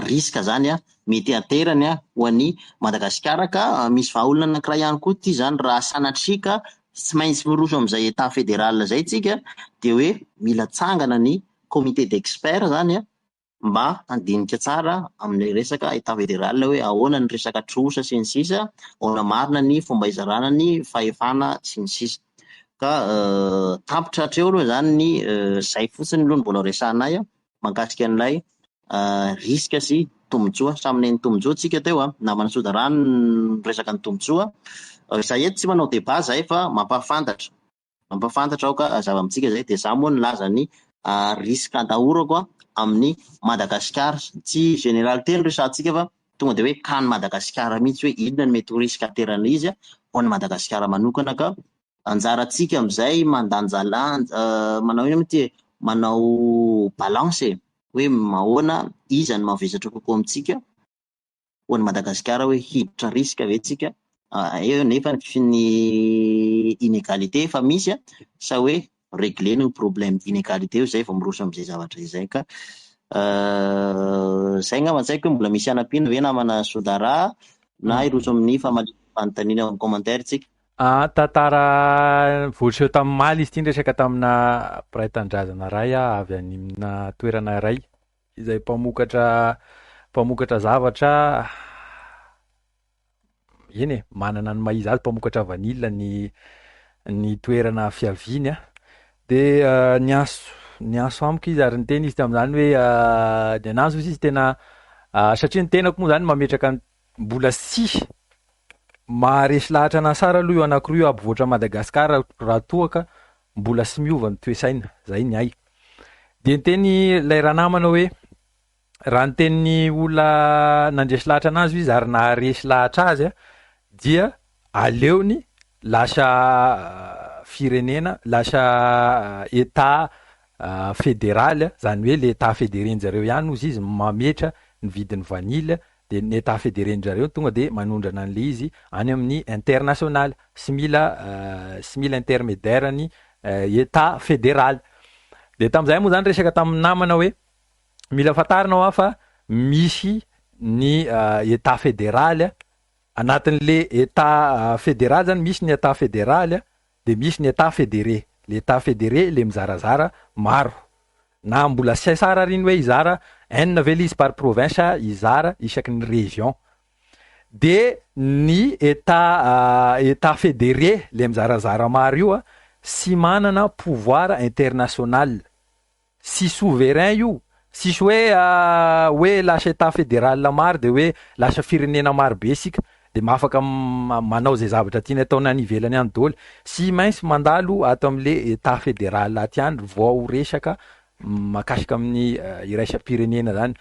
risque izany mety haterany ho an'i Madagasikara. Ka misy vahaolana anankiray ihany koa ity izany raha sanatria ka tsy maintsy miroso amin'izay État fédéral izay tsika dia hoe mila tsangana ny comité d'experts izany mba handinika tsara amin'ilay resaka État fédéral hoe ahoana ny resaka trosa sy ny sisa, ahoana marina ny fomba hizarana ny fahefana sy ny sisa. Ka tapitra hatreo aloha izany ny izay fotsiny aloha no mbola resahanay mahakasika an'ilay risque sy tombontsoa. Samy neny tombontsoa tsika teo, namana Sodarano niresaka ny tombontsoa. Izahay eto tsy manao débat zahay fa mampahafantatra. Mampahafantatra aoka hazava amintsika izay. Dia izaho moa nilaza ny risque atahorako amin'ny Madagasikara. Tsy généralité no resahantsika fa tonga dia hoe cas ny Madagasikara mihitsy hoe inona no mety ho risque ateran'ilay izy ho an'i Madagasikara manokana. Ka anjarantsika amin'izay mandanjalanja, manao inona moa ity e? Manao balance e, hoe ahoana iza no mavesatra kokoa amintsika ho an'i Madagasikara, hoe hiditra risque ve tsika eo nefa ny inégalité efa misy sa hoe régler ny problème d'inégalité io izay vao miroso amin'izay zavatra izay. Ka izay angamba tsy haiko hoe mbola misy hanampiana ve namana Sodara na hiroso amin'ny famaliana fanontaniana ao amin'ny commentaire tsika. Tantara voaseho tamin'ny maly izy ity, niresaka tamina mpiray tanindrazana iray avy any amina toerana iray izay mpamokatra zavatra eny e, manana ny maha izy azy, mpamokatra vanille ny toerana fiaviany. Dia niantso amiko izy ary niteny izy tamin'izany hoe ny anazy hozy izy tena satria ny tenako moa zany mametraka mbola sy maharesy lahatra anahy sara aloha io anankiroa io hampivoatra Madagasikara raha toa ka mbola sy miova ny toe-saina, zay ny ahy. Dia niteny ilay ranamana hoe raha niteny olona nandresy lahatra anazy izy ary naharesy lahatra azy dia aleony lasa firenena, lasa État fédéral, zany hoe le État fédéré-njareo ihany hozy izy mametra ny vidin'ny vanille. de ny état fédéré-ndrareo tonga de manondrana an'le izy any amin'ny international, sy mila sy mila intermédiaire ny état fédéral. De tam'zay moa zany resaka tamin'ny namana hoe mila fantarina hoa fa misy ny état fédéral. Anatin'le état fédéral zany, misy ny état fédéral, de misy ny état fédéré. L'état fédéré le mizarazara maro, na mbola sy hay sara riny hoe izara enina ve le izy par province, izara isaky ny région. De ny état fédéré le mizarazara maro io a, sy manana pouvoir international, sy souverain io. Sisy hoe lasa état fédéral maro de hoe lasa firenena maro be sika, de mahafaka manao zay zavatra tiany ataony any ivelany any daholo. Sy maintsy mandalo ato am'le état fédéral aty any vao resaka mahakasika amin'ny iraisam-pirenena zany.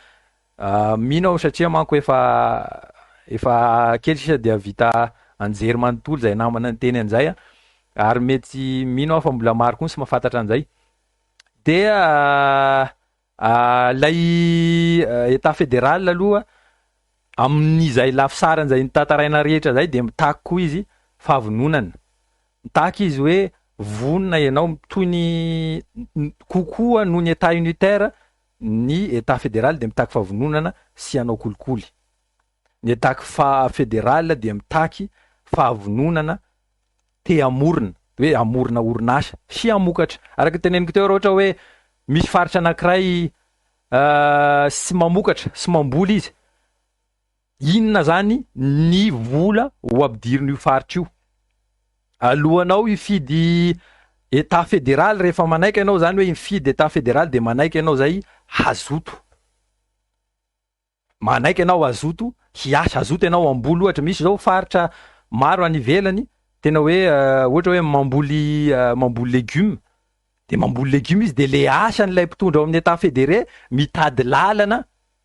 Mino aho satria manko efa kely sisa dia vita anjery manontolo zay namana niteny an'izay a, ary mety mino aho fa mbola maro koa ny sy mahafantatra an'izay. De lay état fédéral aloha, amin'izay lafisarany zay nitantaraina rehetra zay, de mitaky koa izy fahavononana, mitaky izy hoe vonona ianao toy ny kokoa noho ny état unitaire. Ny état fédéral de mitaky fahavononana sy hanao kolikoly. Ny état fa fédéral de mitaky fahavononana te hamorona, hoe hamorona orinasa sy hamokatra. Araky teneniko teo, raha ohatra hoe misy faritra anankiray sy mamokatra sy mamboly izy, inona zany ny vola ho ampidirin'io faritra io alohanao hifidy état fédéral? Rehefa manaiky ianao zany hoe mifidy état fédéral, de manaiky ianao zay hazoto, manaiky ianao hazoto hiasa, hazoto ianao hamboly. Ohatra, misy zao faritra maro any ivelany tena hoe ohatra hoe mamboly légume, de mamboly légume izy, de le asan'ilay mpitondra ao amin'ny état fédéré mitady lalana,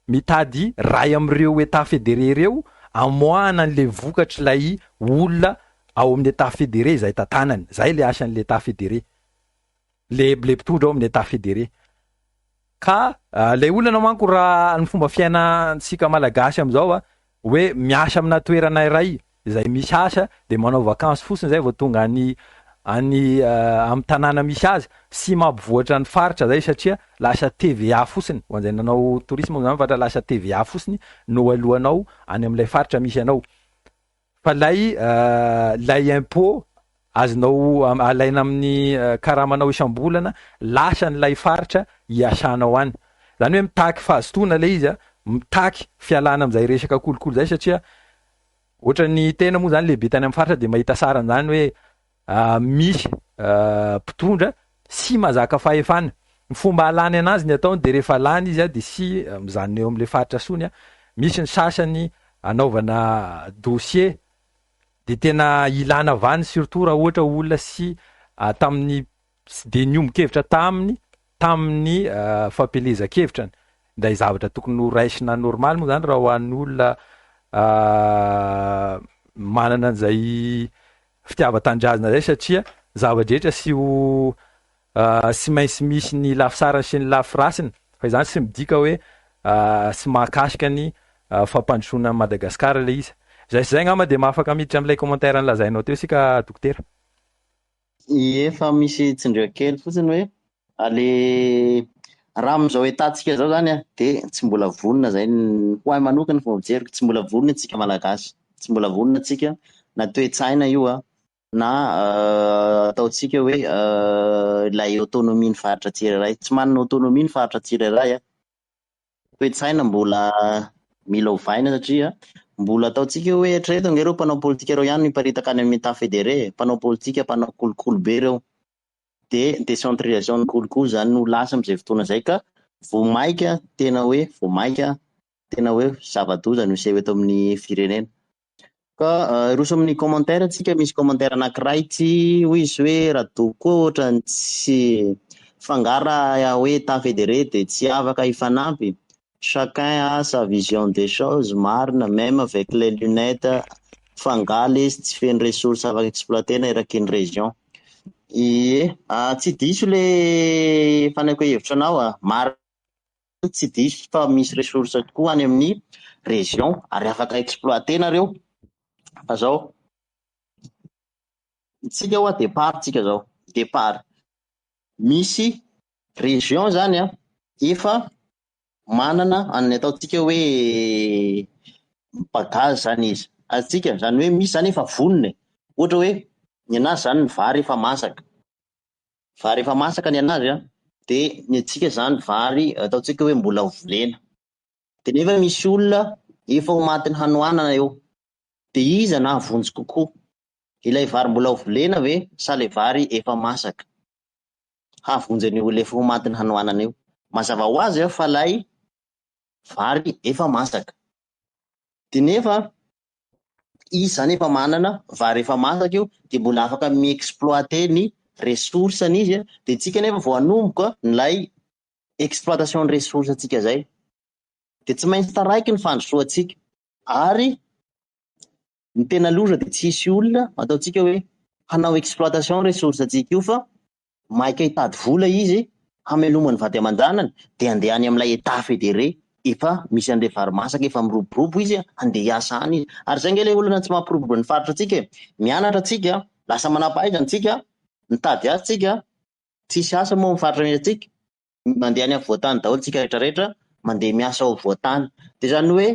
mitady ray am'ireo état fédéré reo amoahana an'le vokatry lay olona ao amin'ny état fédéré zay tantanany. Zay le asan'le état fédéré, le mpitondra ao amin'ny état fédéré. Ka lay olana manko, raha ny fomba fiainantsika malagasy am'izao a, hoe miasa amina toerana iray zay misy asa, de manao vakansy fotsiny zay vao tonga any amy tanàna misy azy, sy mampivoatra ny faritra zay, satria lasa TVA fotsiny ho an'izay nanao tourisme zany, fatra lasa TVA fotsiny no alohanao any am'ilay faritra misy anao, fa lay impôt azonao alaina amin'ny karamanao isam-bolana lasa n'lay faritra iasanao any zany. Hoe mitaky fahazotoana le izy a, mitaky fialana am'izay resaka kolikoly zay, satria ohatra ny tena moa zany lehibe tany amy faritra de mahita sarany zany hoe misy mpitondra sy mahazaka fahefana. Ny fomba alany anazy ny ataony, de rehefa lany izy a, de sy mizanona eo am'le faritra sony a, misy ny sasany anaovana dossier, de tena ilana vany, surtout raha ohatra olona sy tamin'ny sy de niombon-kevitra tamin'ny fampielezan-kevitrany. Nday zavatra tokony ho raisina normal moa zany raha ho an'ny olona manana an'izay fitiavan-tanindrazana zay, satria zava-drehetra sy ho sy maintsy misy ny lafisarany sy ny lafirasiny, fa izany sy midika hoe sy mahakasika ny fampandrosoana Madagasikara le izy zay. Sy zay angamba, de mahafaka miditra am'ilay commentaire nylazainao teo sika, dokotera. Efa misy tsindrio kely fotsiny hoe ale raha am'izao état-tsika zao zany a, de tsy mbola vonona zay. Ho ahy manokana, fomba fijeriko, tsy mbola vonona tsika malagasy, tsy mbola vonona tsika, na toe-tsaina io a, na ataotsika hoe ilay autonomie ny faritra tsirairay. Tsy manana autonomie ny faritra tsirairay a, toe-tsaina mbola mila ovaina, satria mbola ataotsika hoe eritrereto ange reo mpanao politika reo ihany miparitaka any amin'ny état fédéré, mpanao politika mpanao kolikoly be reo, de décentralisation ny kolikoly zany no lasa am'izay fotoana zay. Ka vao maika tena hoe, vao maika tena hoe zava-doza no hiseho eto amin'ny firenena. Ka roso amin'ny commentaire tsika. Misy commentaire anankiray ty, hoy izy hoe raha koa ohatrany tsy fangara hoe état fédéré de tsy afaka hifanampy, chacun a sa vision des choses. Marina, même avec les lunettes fangaly izy tsy feno ressource afaka exploitena eraky ny région. Ie, tsy diso le fanaiko hevitra anao a, marina. Tsy diso fa misy ressource tokoa any amin'ny région ary afaka exploiter nareo. Fa zao, tsika hoa départ tsika zao, départ. Misy région zany an, efa manana an'ny ataontsika hoe bagage zany izy. Atsika zany hoe misy zany efa vonona e. Ohatra hoe ny anazy zany ny vary efa masaka. Vary efa masaka ny anazy an, dia ny antsika zany vary ataontsika hoe mbola ho volena. Dia nefa misy olona efa ho matin'ny hanoanana eo. Dia iza no hahavonjy kokoa? Ilay vary mbola ho volena ve sa ilay vary efa masaka? Hahavonjy an'io olona efa ho matin'ny hanoanana io. Mazava ho azy fa ilay vary efa masaka. Dia nefa izy zany efa manana vary efa masaka io dia mbola afaka mi-exploiter ny ressource-ny izy. Dia tsika nefa vao hanomboka ilay exploitation ny ressource antsika zay. Dia tsy maintsy taraiky ny fandrosoantsika. Ary ny tena loza dia tsy hisy olona ataontsika hoe hanao exploitation ressource antsika io fa maika hitady vola izy hamelomany vady aman-janany dia handeha any amin'ilay état fédéré efa misy an'ilay vary masaka efa miroborobo izy, handeha hiasa any izy. Ary izay ange ilay olana tsy mampiroborobo ny faritra antsika e. Mianatra antsika, lasa manam-pahaizana antsika, mitady asa antsika, tsisy asa moa amin'ny faritra misy antsika, mandeha any afovoan-tany daholo tsika rehetrarehetra, mandeha miasa ao afovoan-tany. Dia izany hoe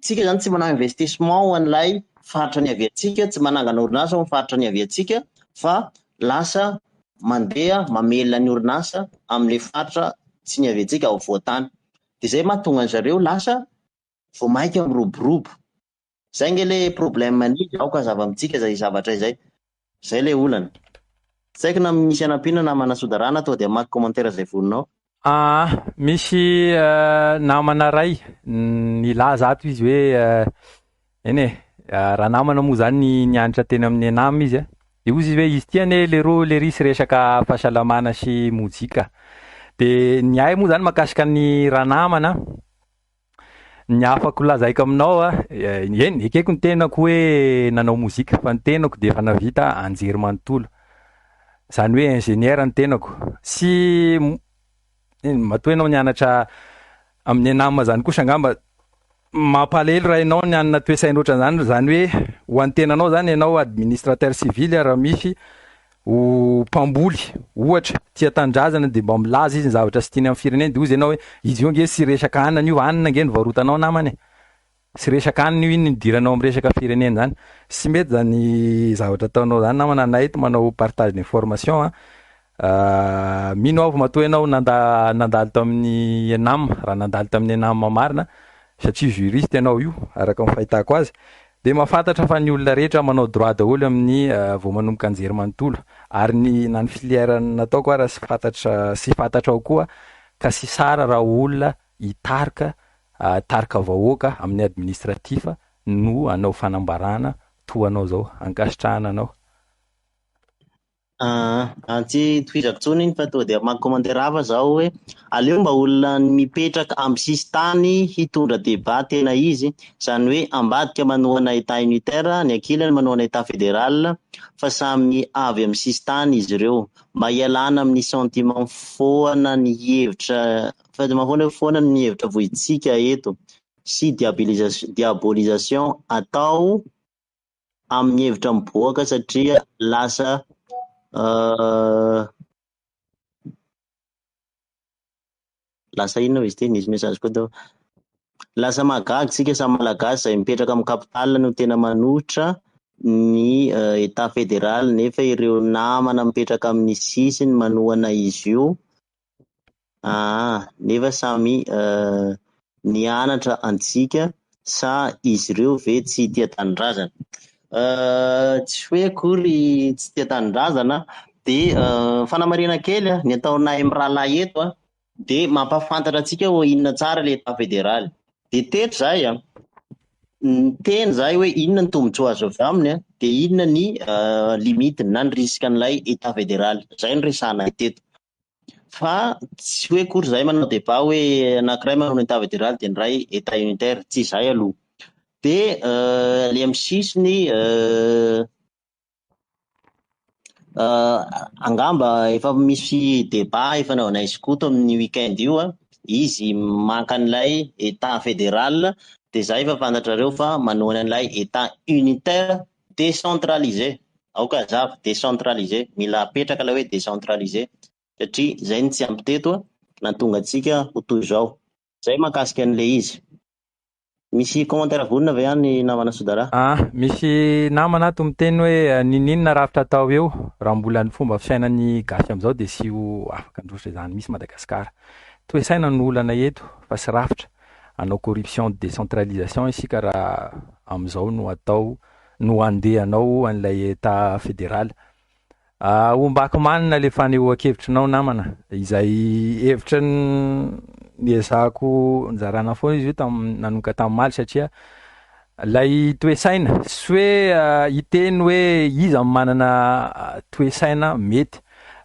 tsika izany tsy manao investissement ho an'ilay faritra niaviantsika, tsy manangana orinasa ao amin'ny faritra niaviantsika fa lasa mandeha mamelona ny orinasa amin'ilay faritra tsy niaviantsika ao afovoan-tany. Dia izay mahatonga an-dry zareo lasa vao mainka miroborobo. Izay ange ilay problème an'izy, aoka hazava amintsika izay zavatra izay. Izay ilay olana. Tsy haiko na misy hanampiana namana Sodarana, tonga dia hamaky commentaire izay voninao. Aa misy namana ray nilaza ato izy hoe eny e, raha namana moa zany nianatra teny amin'ny ENAM izy a, de hozy izy hoe izy ity anie leroa lery sy resaka fahasalamana sy mozika, de ny ahy moa zany mahakasika ny ranamana, ny afako lazaiko aminao a, eny ekeko ny tenako hoe nanao mozika fa ny tenako de efa nahavita anjery manontolo, zany hoe ingénieur ny tenako, sy matoa ianao nianatra amin'ny ENAM zany kosa angamba mampalahelo raha ianao nianina toe-tsaina ohatran'izany, zany hoe ho an'ny tenanao zany ianao administrateur civil raha misy ho mpamboly ohatra tia tanindrazana de mba milaza izy ny zavatra sy tiany amin'ny firenena de hozy ianao hoe izy io ange sy resaka anana io, anana ange no varotanao namana e, sy resaka anana io iny no idiranao amin'ny resaka firenena zany, sy mety zany zavatra ataonao zany namana, anay eto manao partage d'information a, mino aho fa matoa ianao nanda- nandalo tamin'ny ENAM, raha nandalo tamin'ny ENAM marina satria juriste ianao io araka ny fahitako azy Dia mahafantatra fa ny olona rehetra manao droit daholo amin'ny vao manomboka anjery manontolo ary ny na ny filière nataoko ara sy fantatra sy fantatrao koa ka sy sara raha olona hitarika hitarika vahoaka amin'ny administratif no hanao fanambarana toa anao zao. Ankasitrahana anao. Ah, tsy tohizako intsony iny fa tonga dia mamaky commentaire hafa zaho hoe aleo mba olona mipetraka amin'ny sisintany hitondra débat tena izy, izany hoe ambadika manohana état unitaire, ny ankilany manohana état fédéral fa samy avy amin'ny sisintany izy ireo, mba hialana amin'ny sentiment foana ny hevitra sentiment foana hoe foana ny hevitra vohitsika eto sy diabolisation atao amin'ny hevitra miboaka satria lasa lasa inona izy ity? Nisy message koa tao. Lasa mahagaga isika samy Malagasy izay mipetraka amin'ny capitale no tena manohitra ny Etat fédéral nefa ireo namana mipetraka amin'ny sisiny manohana izy io. Aa nefa samy nianatra antsika sa izy ireo ve tsy tia tanindrazana? Tsy hoe akory tsy tia tanindrazana dia fanamarihana kely ny ataonay mirahalahy eto dia mampahafantatra antsika hoe inona tsara ilay Etat fédéral. Dia teto izahay an, niteny izahay hoe inona ny tombontsoa azo avy aminy dia inona ny limite-ny na ny risque-n'ilay Etat fédéral. Izay no resahanay teto. Fa tsy hoe akory izahay manao débat hoe anankiray manao ny état fédéral dia ny iray état unitaire, tsy izay aloha. Dia ilay amin'ny sisiny angamba efa misy débat efa nanaovanay skoto amin'io week-end io an. izy maka an'ilay Etat fédéral dia za efa fantatrareo fa manohana an'ilay Etat unitaire décentralisé. Aoka hazava, décentralisé, mila apetraka ilay hoe décentralisé satria izay no tsy ampy teto nahatonga antsika ho toy izao. Izay mahakasika an'ilay izy. Misy commentaire vonona ve any namana Sodara? Ah, misy namana ato miteny hoe niniana rafitra atao eo, raha mbola ny fomba fisainan'ny gasy amin'izao dia tsy ho afaka handroso izany mihitsy Madagasikara. Toe-tsaina no olana eto fa tsy rafitra. Hanao corruption de décentralisation isika raha amin'izao no atao no handeha hanao an'ilay Etat fédéral. Ombako manina le fanehoan-kevitrinao namana, izay hevitra niezahako nizarana foana izy io tam nanomboka tamin'ny omaly satria lay toe-saina tsy hoe hiteny hoe iza no manana toe-saina mety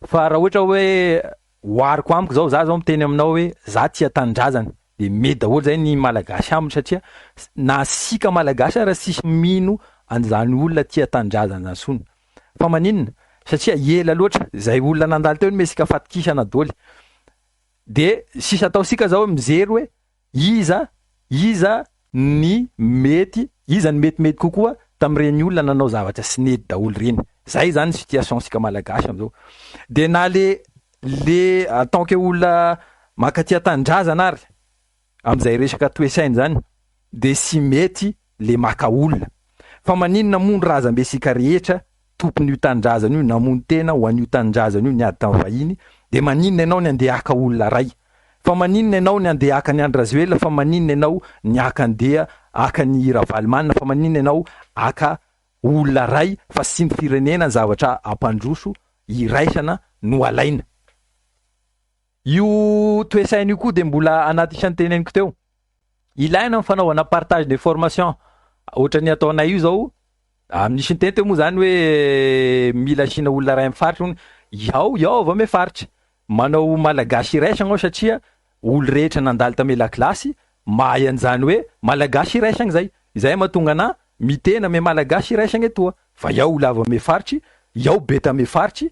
fa raha ohatra hoe ohariko amiko zao, za zao miteny aminao hoe za tia tanindrazana de mety daholo zay ny malagasy aminy satria na isika malagasy ara tsisy mino an'izany olona tia tanindrazana zany tsony. Fa maninona? Satria ela loatra, izay olona nandalo teo nomesika fatokisana doly. De sisa ataosika zao mijery hoe iza iza ny mety, iza ny metimety kokoa tamin'ireny olona nanao zavatra tsy nety daholo ireny. Zay zany situation sika malagasy amizao. De na le le en tant que olona mankatia tanindrazana ary amin'izay resaka toe-saina izany de tsy mety le maka olona. Fa maninona moa ny razambe sika rehetra tompon'io tanindrazana io namono tena ho an'io tanindrazana io niady tamin'ny vahiny de maninona ianao ny andeha haka olona ray? Fa maninona ianao ny andeha haka an'i Andry Rajoelina fa maninona ianao ny haka andeha haka an'i Ravalomanana fa maninona ianao haka olona ray fa tsy ny firenena ny zavatra hampandroso iraisana no alaina? Io toe-saina io koa dia mbola anaty isan'ny teneniko teo. Ilaina ny fanaovana partage de formation. Ohatran'ny ataonay io zao, misy niteny teo moa zany hoe mila asiana olona iray amin'ny faritra hono. Iao, iao avy ame faritra. Manao malagasy iraisana ao satria olo rehetra nandalo tame lakilasy mahay an'izany hoe malagasy iraisana zay. Izay mahatonga anah miteny ame malagasy iraisana etoa. Fa iao olo avy ame faritry, iao be tame faritry,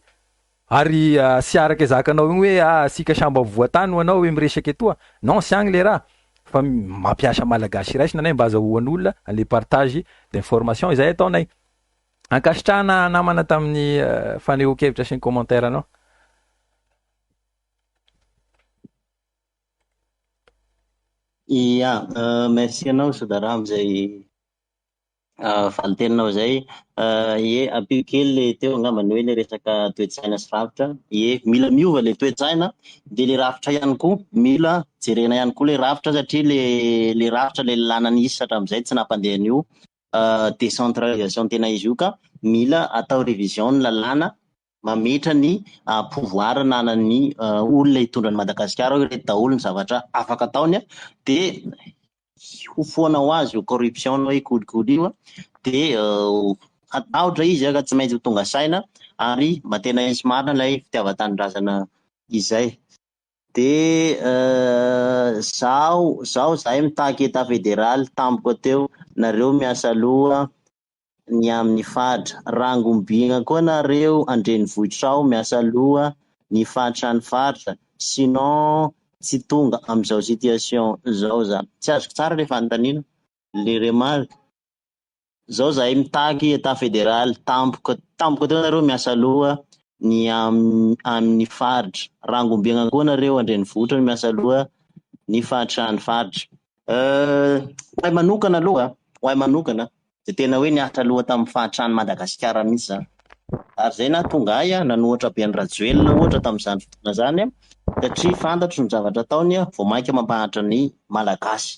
Ary tsy araka izay zakanao igny hoe ah asika samba voatany ho anao hoe miresaka etoa, non tsy agny le raha fa mampiasa malagasy iraisana anay mba azahoan'olona anle partage d'information izay ataonay. Ankasitrahana namana tamin'ny fanehoan-kevitra sy ny commentaire anao. Ia, merci anao Sodara amin'izay Valin-teninao izay. Ie, ampio kely le teo angambany hoe le resaka toe-tsaina sy rafitra. Ie, mila miova le toe-tsaina, dia le rafitra ihany koa, mila jerena ihany koa le rafitra satria le le rafitra le lalàna nisy hatramin'izay tsy nampandeha an'io décentralisation tena izy io ka mila atao révision ny lalàna mametra ny pouvoir ananan'ny olona hitondra an'i Madagasikara hoe ireto daholo ny zavatra afaka ataony dia ho foana ho azy io corruption hoe kolikoly io dia hatahotra izy ka tsy maintsy ho tonga saina ary mba tena hisy marina ilay fitiavan-tanindrazana izay. Dia zaho zaho zahay mitaky etat federaly tampoka teo nareo miasa loha ny amin'ny faritra. Rangom-bina koa nareo andrenivohitra ao miasa loha ny faritra ny faritra sinon tsy tonga amin'izao situation zao za. Tsy azoko tsara le fanontaniana, le remarque. Zao zahay mitaky etat federal tampoka tampoka teo nareo miasa loha ny amin'ny faritra. Rangom-bina koa nareo andrenivohitra no miasa loha ny faritra ny faritra. Ho ahy manokana aloha, ho ahy manokana dia tena hoe niasa loha tamin'ny fahatran'i Madagasikara mihitsy izany. Ary izay nahatonga ahy nanohatra be an'i Rajoelina ohatra tamin'izany fotoana izany satria fantatro ny zavatra ataony vao mainka mampahantra ny Malagasy.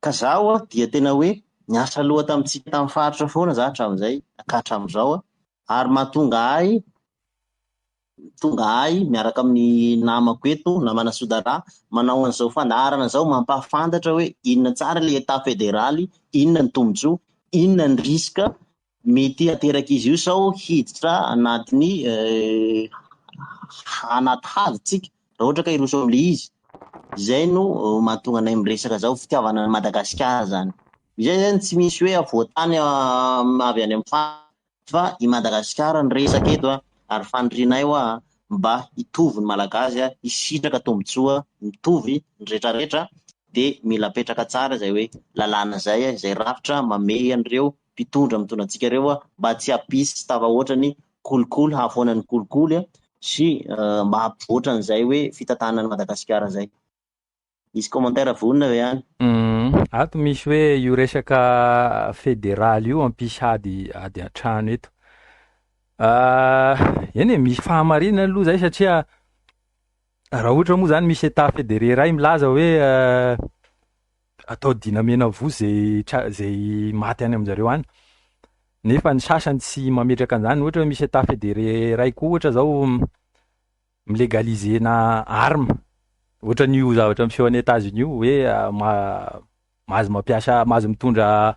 Ka izaho dia tena hoe niasa loha tamintsika tamin'ny faritra foana izaho hatramin'izay ka hatramin'izao ary mahatonga ahy tonga ahy miaraka amin'ny namako eto, namana Sodara, manao an'izao fandaharana izao mampahafantatra hoe inona tsara ilay Etat federaly, inona ny tombontsoa, inona ny risque mety haterak'izy io sao hiditra anatin'ny anaty hazo tsika raha ohatra ka hiroso amin'ilay izy. Izay no mahatonga anay miresaka izao, fitiavana an'i Madagasikara izany. Izay izany tsy misy hoe afovoan-tany avy any amin'ny faritra fa i Madagasikara no resaka eto ary fanirianay hoa mba hitovy ny Malagasy, hisitraka tombontsoa mitovy ny rehetrarehetra dia mila apetraka tsara izay hoe lalàna izay, izay rafitra mamehy an'ireo mpitondra mitondra antsika ireo mba tsy hampisy tafahoatra ny kolikoly, hahafoana ny kolikoly sy mba hampivoatra an'izay hoe fitantanana an'i Madagasikara izay. Misy commentaire vonona ve any? Ato misy hoe io resaka federaly io hampisy ady ady an-trano eto. Eny e, misy fahamarinana aloha zay satria raha ohatra moa zany misy état fédéré iray milaza hoe atao dinamena voa zay tra- zay maty any aminjareo any, nefa ny sasany tsy mametraka an'zany, ohatra hoe misy état fédéré iray koa ohatra zao mi-légaliser-na arme, ohatran'io zavatra miseho any Etats-Unis io hoe ma- mahazo mampiasa mahazo mitondra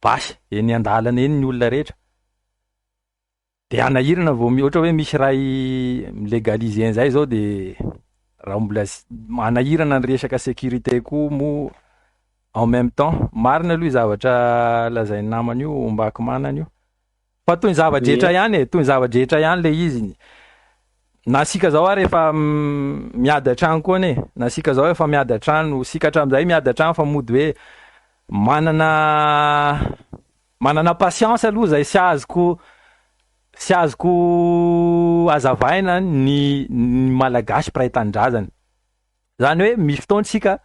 basy eny an-dalana eny ny olona rehetra, de hanahirana vao mi- ohatra hoe misy ray mi-légaliser an'zay zao de raha mbola s- manahirana ny resaka sécurité koa moa en même temps, marina aloha io zavatra lazain'ny namana io ombako manana io. Fa toy ny zava-drehetra ihany e, toy ny zava-drehetra ihany le izy. Na sika zao ary efa miady an-trano koa anie, na sika zao efa miady an-trano, sika hatramin'izay miady an-trano fa mody hoe manana manana patience aloha zay sy azoko sy azoko hazavaina ny ny Malagasy mpiray tanindrazana. Zany hoe misy fotoana sika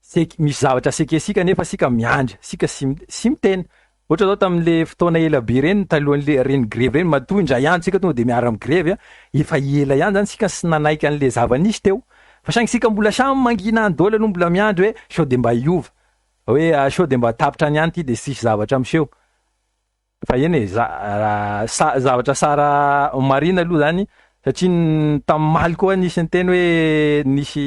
sek- misy zavatra sekesika nefa sika miandry, sika sy sy miteny. Ohatra zao tamin'le fotoana ela be reny talohan'le reny grevy reny matoa indray andro sika tonga de miara migrevy a, efa ela ihany zany sika sy nanaiky an'le zava-nisy teo. Fa saingy sika mbola samy mangina any daholo aloha mbola miandry hoe sao de mba hiova, hoe sao de mba tapitra any ihany ty de tsisy zavatra miseho. Fa eny e, za- sa- zavatra sara marina aloha zany satria ny tamin'ny maly koa nisy niteny hoe nisy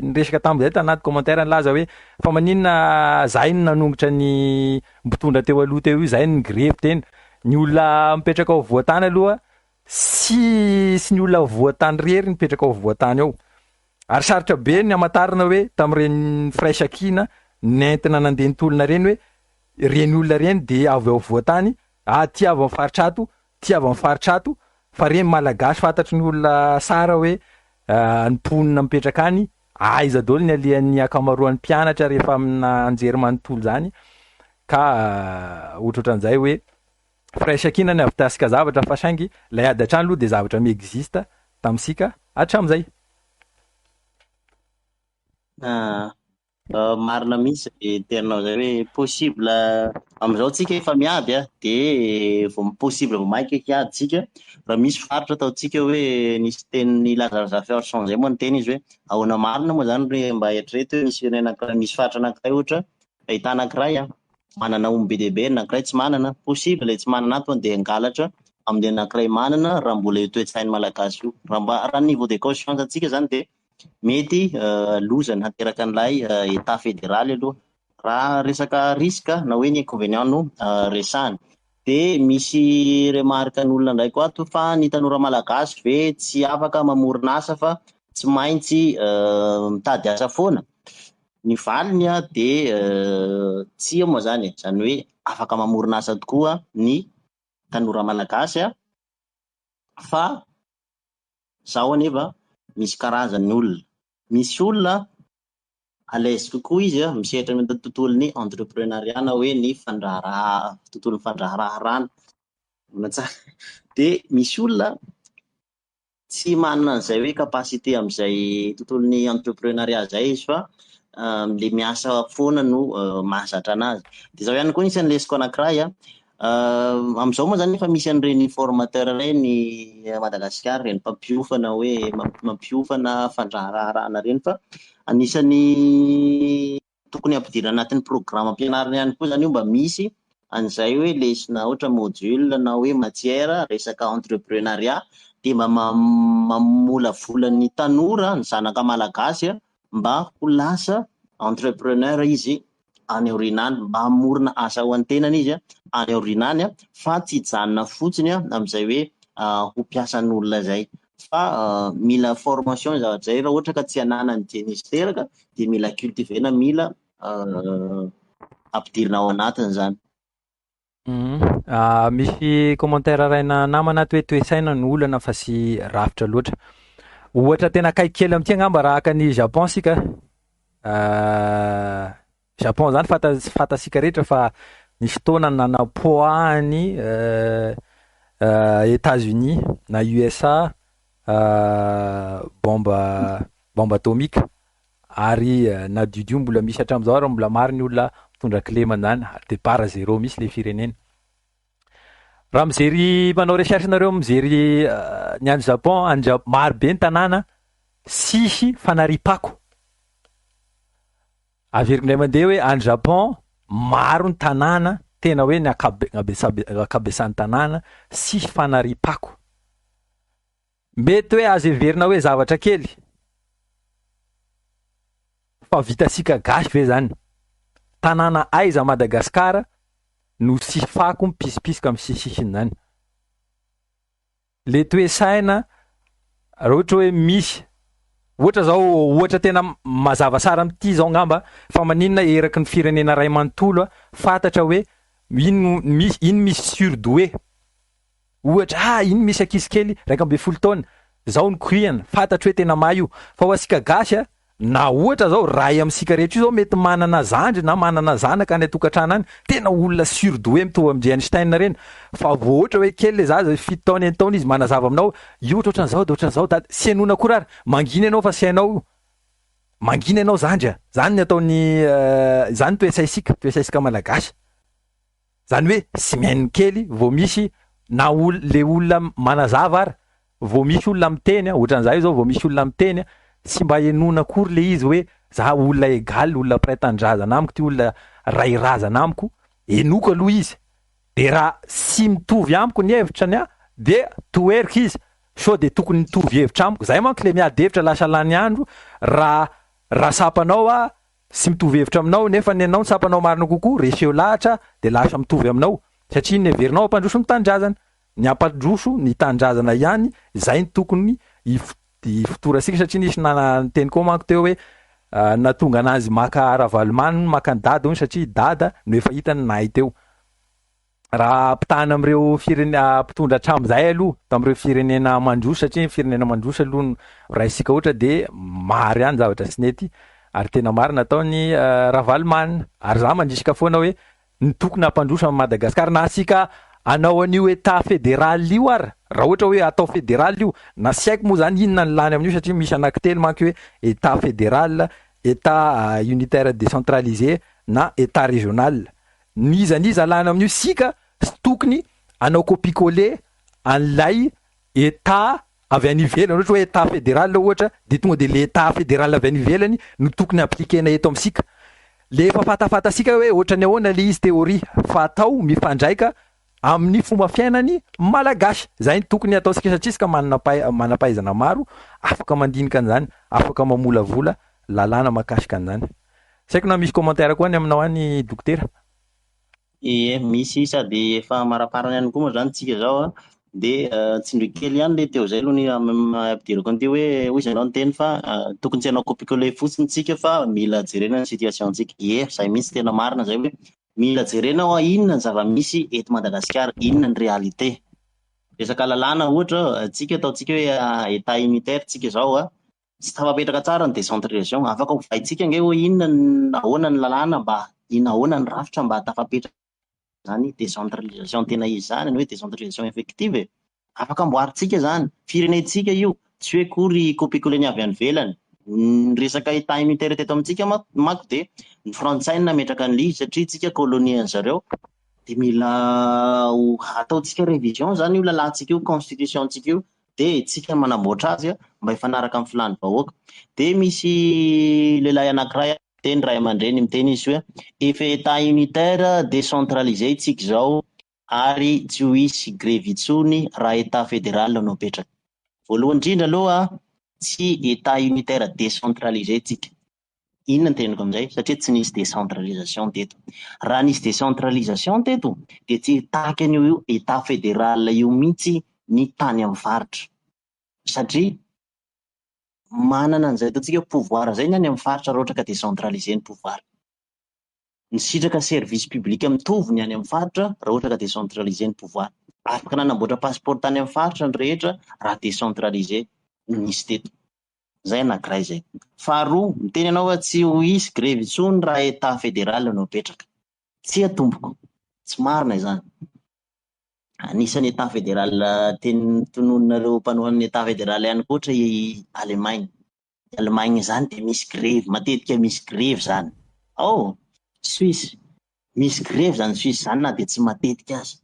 niresaka tamin'izay tanaty commentaire nilaza hoe fa maninona zahay no nanongotra ny mpitondra teo aloha teo io, zahay no nigrevy teny. Ny olona mipetraka ao afovoan-tany aloha sy sy ny olona afovoan-tany irery mipetraka ao afovoan-tany ao. Ary sarotra be ny hamantarana hoe tamin'ireny firaisankina nentina nandeha nitolona ireny hoe ireny olona ireny dia avy ao afovoan-tany, ah ty avy amin'ny faritra ato, ty avy amin'ny faritra ato, fa ireny Malagasy fantatry ny olona tsara hoe ny mponina mipetraka any, aiza daholo ny alehan'ny ankamaroan'ny mpianatra rehefa amina anjerimanontolo izany, ka ohatrohatran'izay hoe firaisankina ny avitasika zavatra fa saingy ilay ady hatrany aloha dia zavatra mi-existe tamintsika hatramin'izay. Ah, marina mihitsy zay teninao zay hoe possible amin'izao tsika efa miady a, de vao possible vao mainka hiady tsika raha misy faritra ataontsika hoe nisy tenin'i Lazare Zafiarison zay moa niteny izy hoe ahoana marina moa zany re mba eritrereto hoe misy firenena anankiray misy faritra anankiray ohatra ahitana anankiray a manana omby be dia be ny anankiray tsy manana, possible ilay tsy manana ato dia hangalatra amin'ilay anankiray manana raha mbola io toe-tsain'ny Malagasy io, raha mba raha ny niveau de conscience antsika zany dia Mety loza ny hateraka an'ilay Etat federaly aloha raha resaka risque na hoe ny inconvénient no resahana. Dia misy remarque an'olona indray koa ato fa ny tanora malagasy ve tsy afaka mamorona asa fa tsy maintsy mitady asa foana? Ny valiny dia tsia moa izany e, izany hoe afaka mamorona asa tokoa ny tanora malagasy fa Zaho anefa misy karazany olona. Misy olona à l'aise kokoa izy misehatra amin'ny tontolon'ny entreprenariat na hoe ny fandraharaha, tontolon'ny fandraharaharana. Ahoana tsara? Dia misy olona tsy manana an'izay hoe capacité amin'izay tontolon'ny entreprenariat izay izy fa le miasa foana no mahazatra anazy. Dia izao ihany koa anisan'ny lesoko anankiray an, Amin'izao moa izany efa misy an'ireny formateur ireny Madagasikara, ireny mpampiofana hoe mampiofana fandraharaharana ireny fa anisan'ny tokony hampidirina anatin'ny programme ampianarina ihany koa izany io mba misy an'izay hoe lesona ohatra module na hoe matière resaka entreprenariat dia mba mamolavola ny tanora, ny zanaka malagasy mba ho lasa entrepreneur izy any aoriana any, mba hamorona asa ho an'ny tenany izy any aoriana any fa tsy hijanona fotsiny amin'izay hoe ho mpiasan'olona izay fa mila formation ny zavatra izay raha ohatra ka tsy ananany dieny izy teraka dia mila cultiver-na, mila ampidirina ao anatiny izany. Misy commentaire raina namana ato hoe toe-tsaina no olana fa tsy rafitra loatra. Ohatra tena akaiky kely amin'ity angamba raha haka ny Japon sika. Japon zany fanta- fantatsika rehetra fa nisy fotoana nanapoahany Etats-Unis na USA bombe bombe atomique ary nadiodio mbola misy hatramin'izao ary mbola maro ny olona mitondra kilema an'izany ary départ zéro mihitsy le firenena. Raha mijery manao recherche nareo mijery ny any Japon, any Ja- maro be ny tanàna tsisy fanariam-pako. Averiko indray mandeha hoe any Japon maro ny tanàna tena hoe ny ankabe- ankabesabe- ankabesan'ny tanàna tsisy fanariam-pako. Mety hoe azo heverina hoe zavatra kely fa vitantsika gasy ve zany? Tanàna aiza Madagasikara no tsisy fako mipisipisika amin'ny sisisisiny zany? Le toe-tsaina raha ohatra hoe misy ohatra zao ohatra tena mazava tsara amin'ity zao angamba fa maninona eraky ny firenena ray manontolo a fantatra hoe ino misy ino misy surdoué ohatra ah ino misy ankizy kely 11 taona zao ny koriana fantatro hoe tena mahay io fa ho antsika gasy a na ohatra zao ray amintsika rehetra io zao mety manana zandry na manana zanaka any an-tokantrano any tena olona surdoué mitovy amin-dry Einstein reny fa vao ohatra hoe kely le zaza 7 taona 6 taona izy manazava aminao io ohatra ohatran'izao de ohatran'izao dada sy henoina akory ary mangina ianao fa sy hainao io mangina ianao zandry a zany ny ataon'ny zany toe-tsaisika toe-tsaisika malagasy zany hoe sy mihaino kely vao misy na ol- le olona manazava ary vao misy olona miteny a ohatran'izay io zao vao misy olona miteny a tsy mba henoina akory le izy hoe za olona égal olona mpiray tanindrazana amiko ty olona ray razana amiko henoko aloha izy de raha sy mitovy amiko ny hevitrany a de toheriko izy sao de tokony mitovy hevitra amiko zay manko le miady hevitra lasa lany andro raha raha sapanao a sy mitovy hevitra aminao nefa ny anao ny sapanao marina kokoa reseo lahatra de lasa mitovy aminao satria ny heverinao hampandroso ny tanindrazana ny hampandroso ny tanindrazana ihany zay ny tokony if- ifotorasika satria nisy nana niteny koa manko teo hoe natonga anazy maka Ravalomanana maka ny dada hono satria dada no efa hitany nahay teo raha ampitahana amin'ireo firene mpitondra hatramin'izay aloha tamin'ireo firenena mandroso satria ny firenena mandroso aloha no raisika ohatra de maro ihany zavatra tsy nety ary tena marina ataony Ravalomanana ary za mandrisika foana hoe ny tokony hampandroso amin'i Madagasikara na asika anao an'io état fédéral io ary raha ohatra hoe atao fédéral io na sy haiko moa zany inona ny lany amin'io satria misy anankitelo manko hoe état fédéral, état unitaire décentralisé na état régional n'iza n'iza lany amin'io sika sy tokony anao copie coller an'ilay état avy any ivelany ohatra hoe état fédéral ohatra de tonga de le état fédéral avy any ivelany no tokony appliquena eto amintsika le efa fatafatasika hoe ohatrany ahoana le izy théorie fa atao mifandraika amin'ny fomba fiainany malagasy zay ny tokony ataontsika satria sika manana paha- manam-pahaizana maro afaka mandinika an'izany afaka mamolavola lalàna mahakasika an'izany tsy haiko na misy commentaire koa any aminao any dokotera. Ie, misy sady efa maraparany ihany koa moa zany tsika zao a de tsindrio kely ihany le teo zay aloha ny ampidirako an'ity hoe hoy izy ianao niteny fa tokony tsy hanao copie coller fotsiny tsika fa mila jerena ny situation ntsika. Ie, zay mihitsy tena marina zay hoe mila jerena hoa inona ny zava-misy eto Madagasikara, inona ny réalité. Resaka lalàna ohatra tsika ataontsika hoe état unitaire tsika zao a tsy tafapetraka tsara ny décentralisation afaka ovaintsika ange hoe inona ahoana ny lalàna mba ina ahoana ny rafitra mba tafapetraka zany décentralisation tena izy zany ny hoe décentralisation effective e afaka amboarintsika zany firenentsika io tsy hoe kory copie coller ny avy any ivelany ny resaka état unitaire teto amintsika manko de ny frantsay no nametraka an'ilay izy satria tsika colonie zareo de mila ataontsika révision zany io lalàntsika io constitution ntsika io de tsika manamboatra azy a mba hifanaraka amin'ny filàn'ny vahoaka de misy lehilahy anankiray miteny ray aman-dreny miteny izy hoe efa état unitaire décentralisé tsika zao ary tsy ho hisy grevy intsony raha état fédéral no apetraka. Voalohany indrindra aloha tsy état unitaire décentralisé tsika. Inona ny teniko amin'izay? Satria tsy nisy décentralisation teto. Raha nisy décentralisation teto de tsy hitaky an'io état fédéral io mihitsy ny tany amin'ny faritra. Satria manana an'izay ataontsika hoe pouvoir zay ny any amin'ny faritra raha ohatra ka décentralisé ny pouvoir. Nisitraka service public mitovy ny any amin'ny faritra raha ohatra ka décentralisé ny pouvoir. Afaka nanamboatra passeport tany amin'ny faritra ny rehetra raha décentralisé no nisy teto. Zay anankiray zay. Faharoa, miteny ianao fa tsy ho hisy grevy intsony raha Etat fédéral no apetraka. Tsia tompoko, tsy marina izany. Anisan'ny Etat fédéral teny tononinareo mpanohana ny Etat fédéral ihany koa ohatra i Allemagne. Allemagne izany dia misy grevy, matetika misy grevy izany. Ao Suisse, misy grevy izany Suisse izany na dia tsy matetika aza.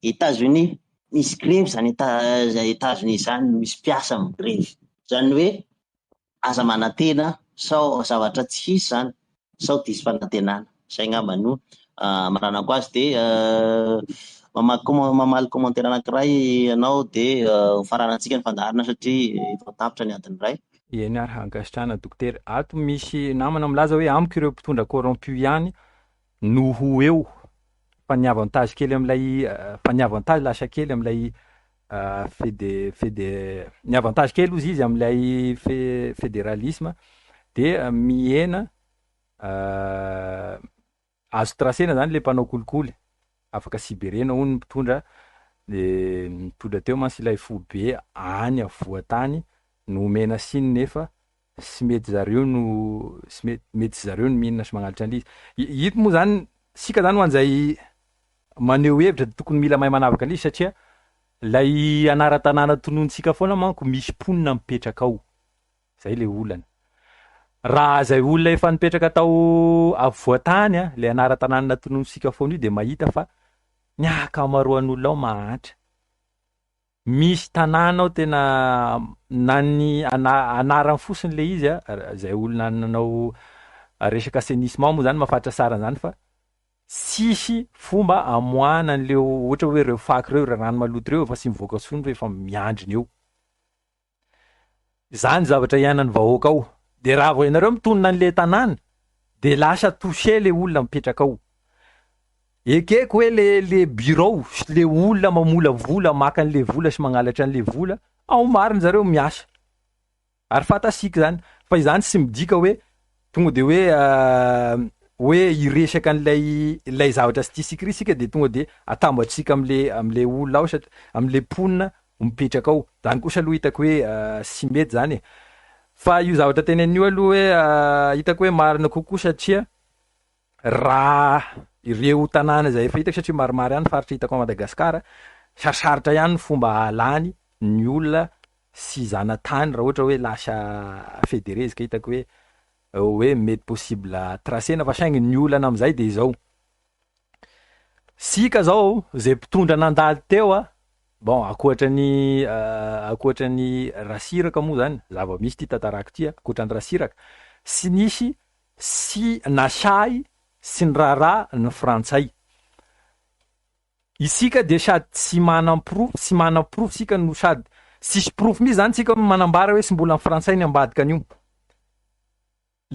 Etats-Unis, misy grevy izany Etats-Unis izany, misy mpiasa migrevy. Izany hoe aza manantena sao zavatra tsy hisy izany, sao diso fanantenana. Izay angamba no hamaranako azy dia mamaky mamaly commentaire anankiray ianao dia ho faranantsika ny fandaharana satria efa tapitra ny adiny iray. Eny ary, ankasitrahana dokotera. Ato misy namana milaza hoe amiko ireo mpitondra corrompu ihany no ho eo fa ny avantage kely amin'ilay fa ny avantage lasa kely amin'ilay fede fede ny avantage kely ozy izy amin'ilay fe federalisme dia mihena azo tracena zany le mpanao kolikoly afaka siberena hono ny mpitondra de nitondra teo mantsy ilay foibe any afovoan-tany no omena siny nefa sy mety zareo no sy mety mety sy zareo no mihinana sy mangalatra an'ilay izy. Ito moa zany sika zany ho an'izay maneho hevitra de tokony mila mahay manavaka an'ilay izy satria ilay anaran-tanàna tononontsika foana manko misy mponina mipetraka ao. Zay le olana. Raha zay olona efa nipetraka tao afovoan-tany a, le anaran-tanàna tononontsika foana io de mahita fa ny ankamaroan'olona ao mahantra. Misy tanàna ao tena na ny anarany fotsiny le izy a, zay olona nanao resaka assainissement moa zany mahafantatra tsara an'zany fa tsisy fomba amoahana an'le ohatra hoe reo fako reo, reo rano maloto reo efa tsy mivoaka intsony fa efa miandrina eo. Zany zavatra iainan'ny vahoaka ao. De raha vao ianareo mitonona an'le tanàna de lasa touché le olona mipetraka ao. Ekeko hoe le le birao sy le olona mamolavola maka an'le vola sy mangalatra an'le vola, ao marina zareo miasa. Ary fantasika izany, fa izany tsy midika hoe tonga de hoe hoe hiresaka an'ilay ilay zavatra tsy tiantsika iry isika de tonga de atambatsika am'le am'le olona ao satria am'le mponina mipetraka ao. Zany kosa aloha hitako hoe tsy mety zany e. Fa io zavatra teneniny io aloha hoe hitako hoe marina kokoa satria Raha ireo tanàna izay efa hitako satria maromaro ihany ny faritra hitako ao Madagasikara, sarosarotra ihany ny fomba ahalany ny olona sy zanatany raha ohatra hoe lasa federé izy ka hitako hoe hoe mety possible tracena fa saingy ny olana amin'izay dia izao, sika zao izay mpitondra nandalo teo a, bon ankoatra ny ankoatra ny Rasiraka moa zany, zava-misy ity tantarako ity a, ankoatra ny Rasiraka, tsy nisy sy nasahy sy niraharaha ny frantsay. Isika dia sady tsy manam-porofo, tsy manam-porofo isika no sady tsisy porofo mihitsy zany tsika manambara hoe tsy mbola ny frantsay ny ambadika an'io.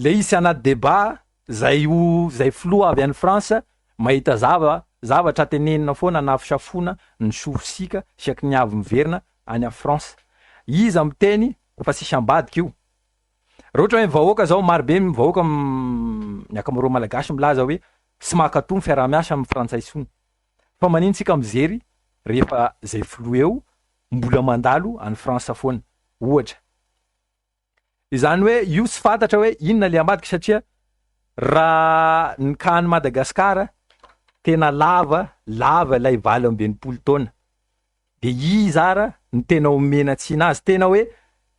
Le izy tsy anaty débat zay ho zay filoha avy any France mahita zava zavatra tenenina foana anafosafoana ny sofisika isaky ny avy miverina any à France. Iza miteny fa tsisy ambadika io? Raha ohatra hoe ny vahoaka zao, maro be ny vahoaka ny ankamaroan'ny Malagasy milaza hoe tsy mankatò ny fiaraha-miasa amin'ny Frantsay intsony. Fa manino tsika mijery rehefa zay filoha eo mbola mandalo any France foana ohatra. Izany hoe io tsy fantatra hoe inona le ambadika satria raha ny cas an'i Madagasikara tena lava lava ilay 68 taona. De iza ara no tena omena tsiny azy? Tena hoe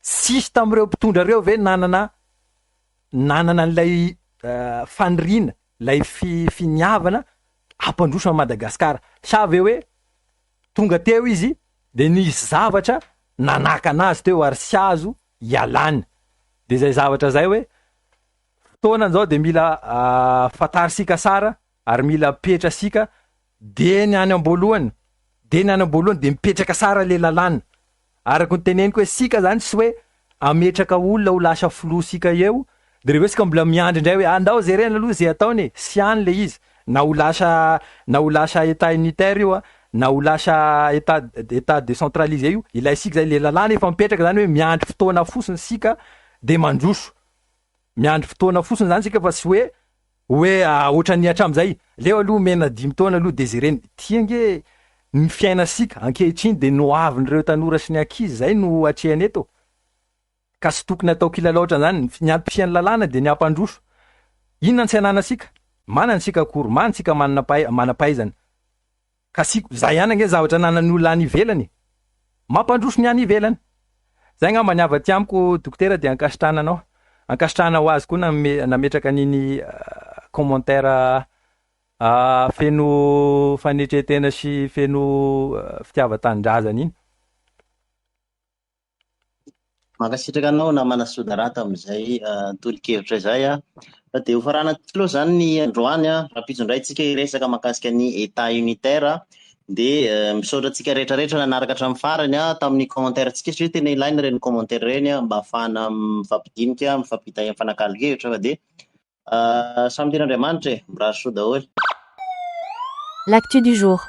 tsisy tamin'ireo mpitondra ireo ve nanana nanana an'ilay faniriana, ilay finiavana hampandroso an'i Madagasikara? Sa ve hoe tonga teo izy de nisy zavatra nanakana azy teo ary tsy azo ialana? De zay zavatra zay hoe fotoanany zao de mila fantarisika tsara ary mila apetrasika Dia ny any am-boalohany, dia ny any am-boalohany dia mipetraka tsara ilay lalàna. Araka ny teneniko hoe isika izany tsy hoe hametraka olona ho lasa filoha isika eo, dia rehefa eo isika mbola miandry indray hoe andao jerena aloha izay ataony e, tsy any ilay izy, na ho lasa na ho lasa Etat unitaire io na ho lasa Etat Etat décentralisé io, ilaintsika izay, ilay lalàna efa mipetraka izany hoe miandry fotoana fotsiny isika dia mandroso. Miandry fotoana fotsiny izany isika fa tsy hoe. Hoe ohatran'ny hatramin'izay, leo aloha omena dimy taona aloha dia jerena. Ity ange ny fiainantsika ankehitriny dia ny hoavin'ireo tanora sy ny ankizy izay no atrehana eto. Ka tsy tokony atao kilalao ohatran'izany. Ny antom-pisian'ny lalàna dia ny hampandroso. Inona no tsy ananantsika? Manana isika akory, manana isika manam-pahaizana. Ka siko, zay ihany ange ny zavatra ananan'ny olona any ivelany e! Mampandroso ny any ivelany. Zay angamba ny avy aty amiko dokotera dia ankasitrahana anao. Ankasitrahana ho azy koa nanome nametraka an'iny commentaire feno fanetren-tena sy feno fitiavan-tanindrazana iny. Mankasitraka anao namana Sodarata amin'izay tolo-kevitra izay. Dia ho faranantsika aloha izany ny androany. Rahampitso indray isika hiresaka mahakasika ny État unitaire. Dia misaotra antsika rehetra rehetra nanaraka hatramin'ny farany tamin'ny commentaire-ntsika satria tena ilaina ireny commentaire ireny mba hahafahana mifampidinika, mifampita mifanakalo hevitra fa dia samy tian'Andriamanitra e! Mirary soa daholo. L'actu du jour.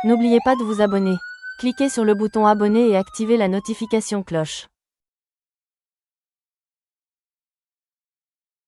N'oubliez pas de vous abonner. Cliquez sur le bouton abonner et activez la notification cloche.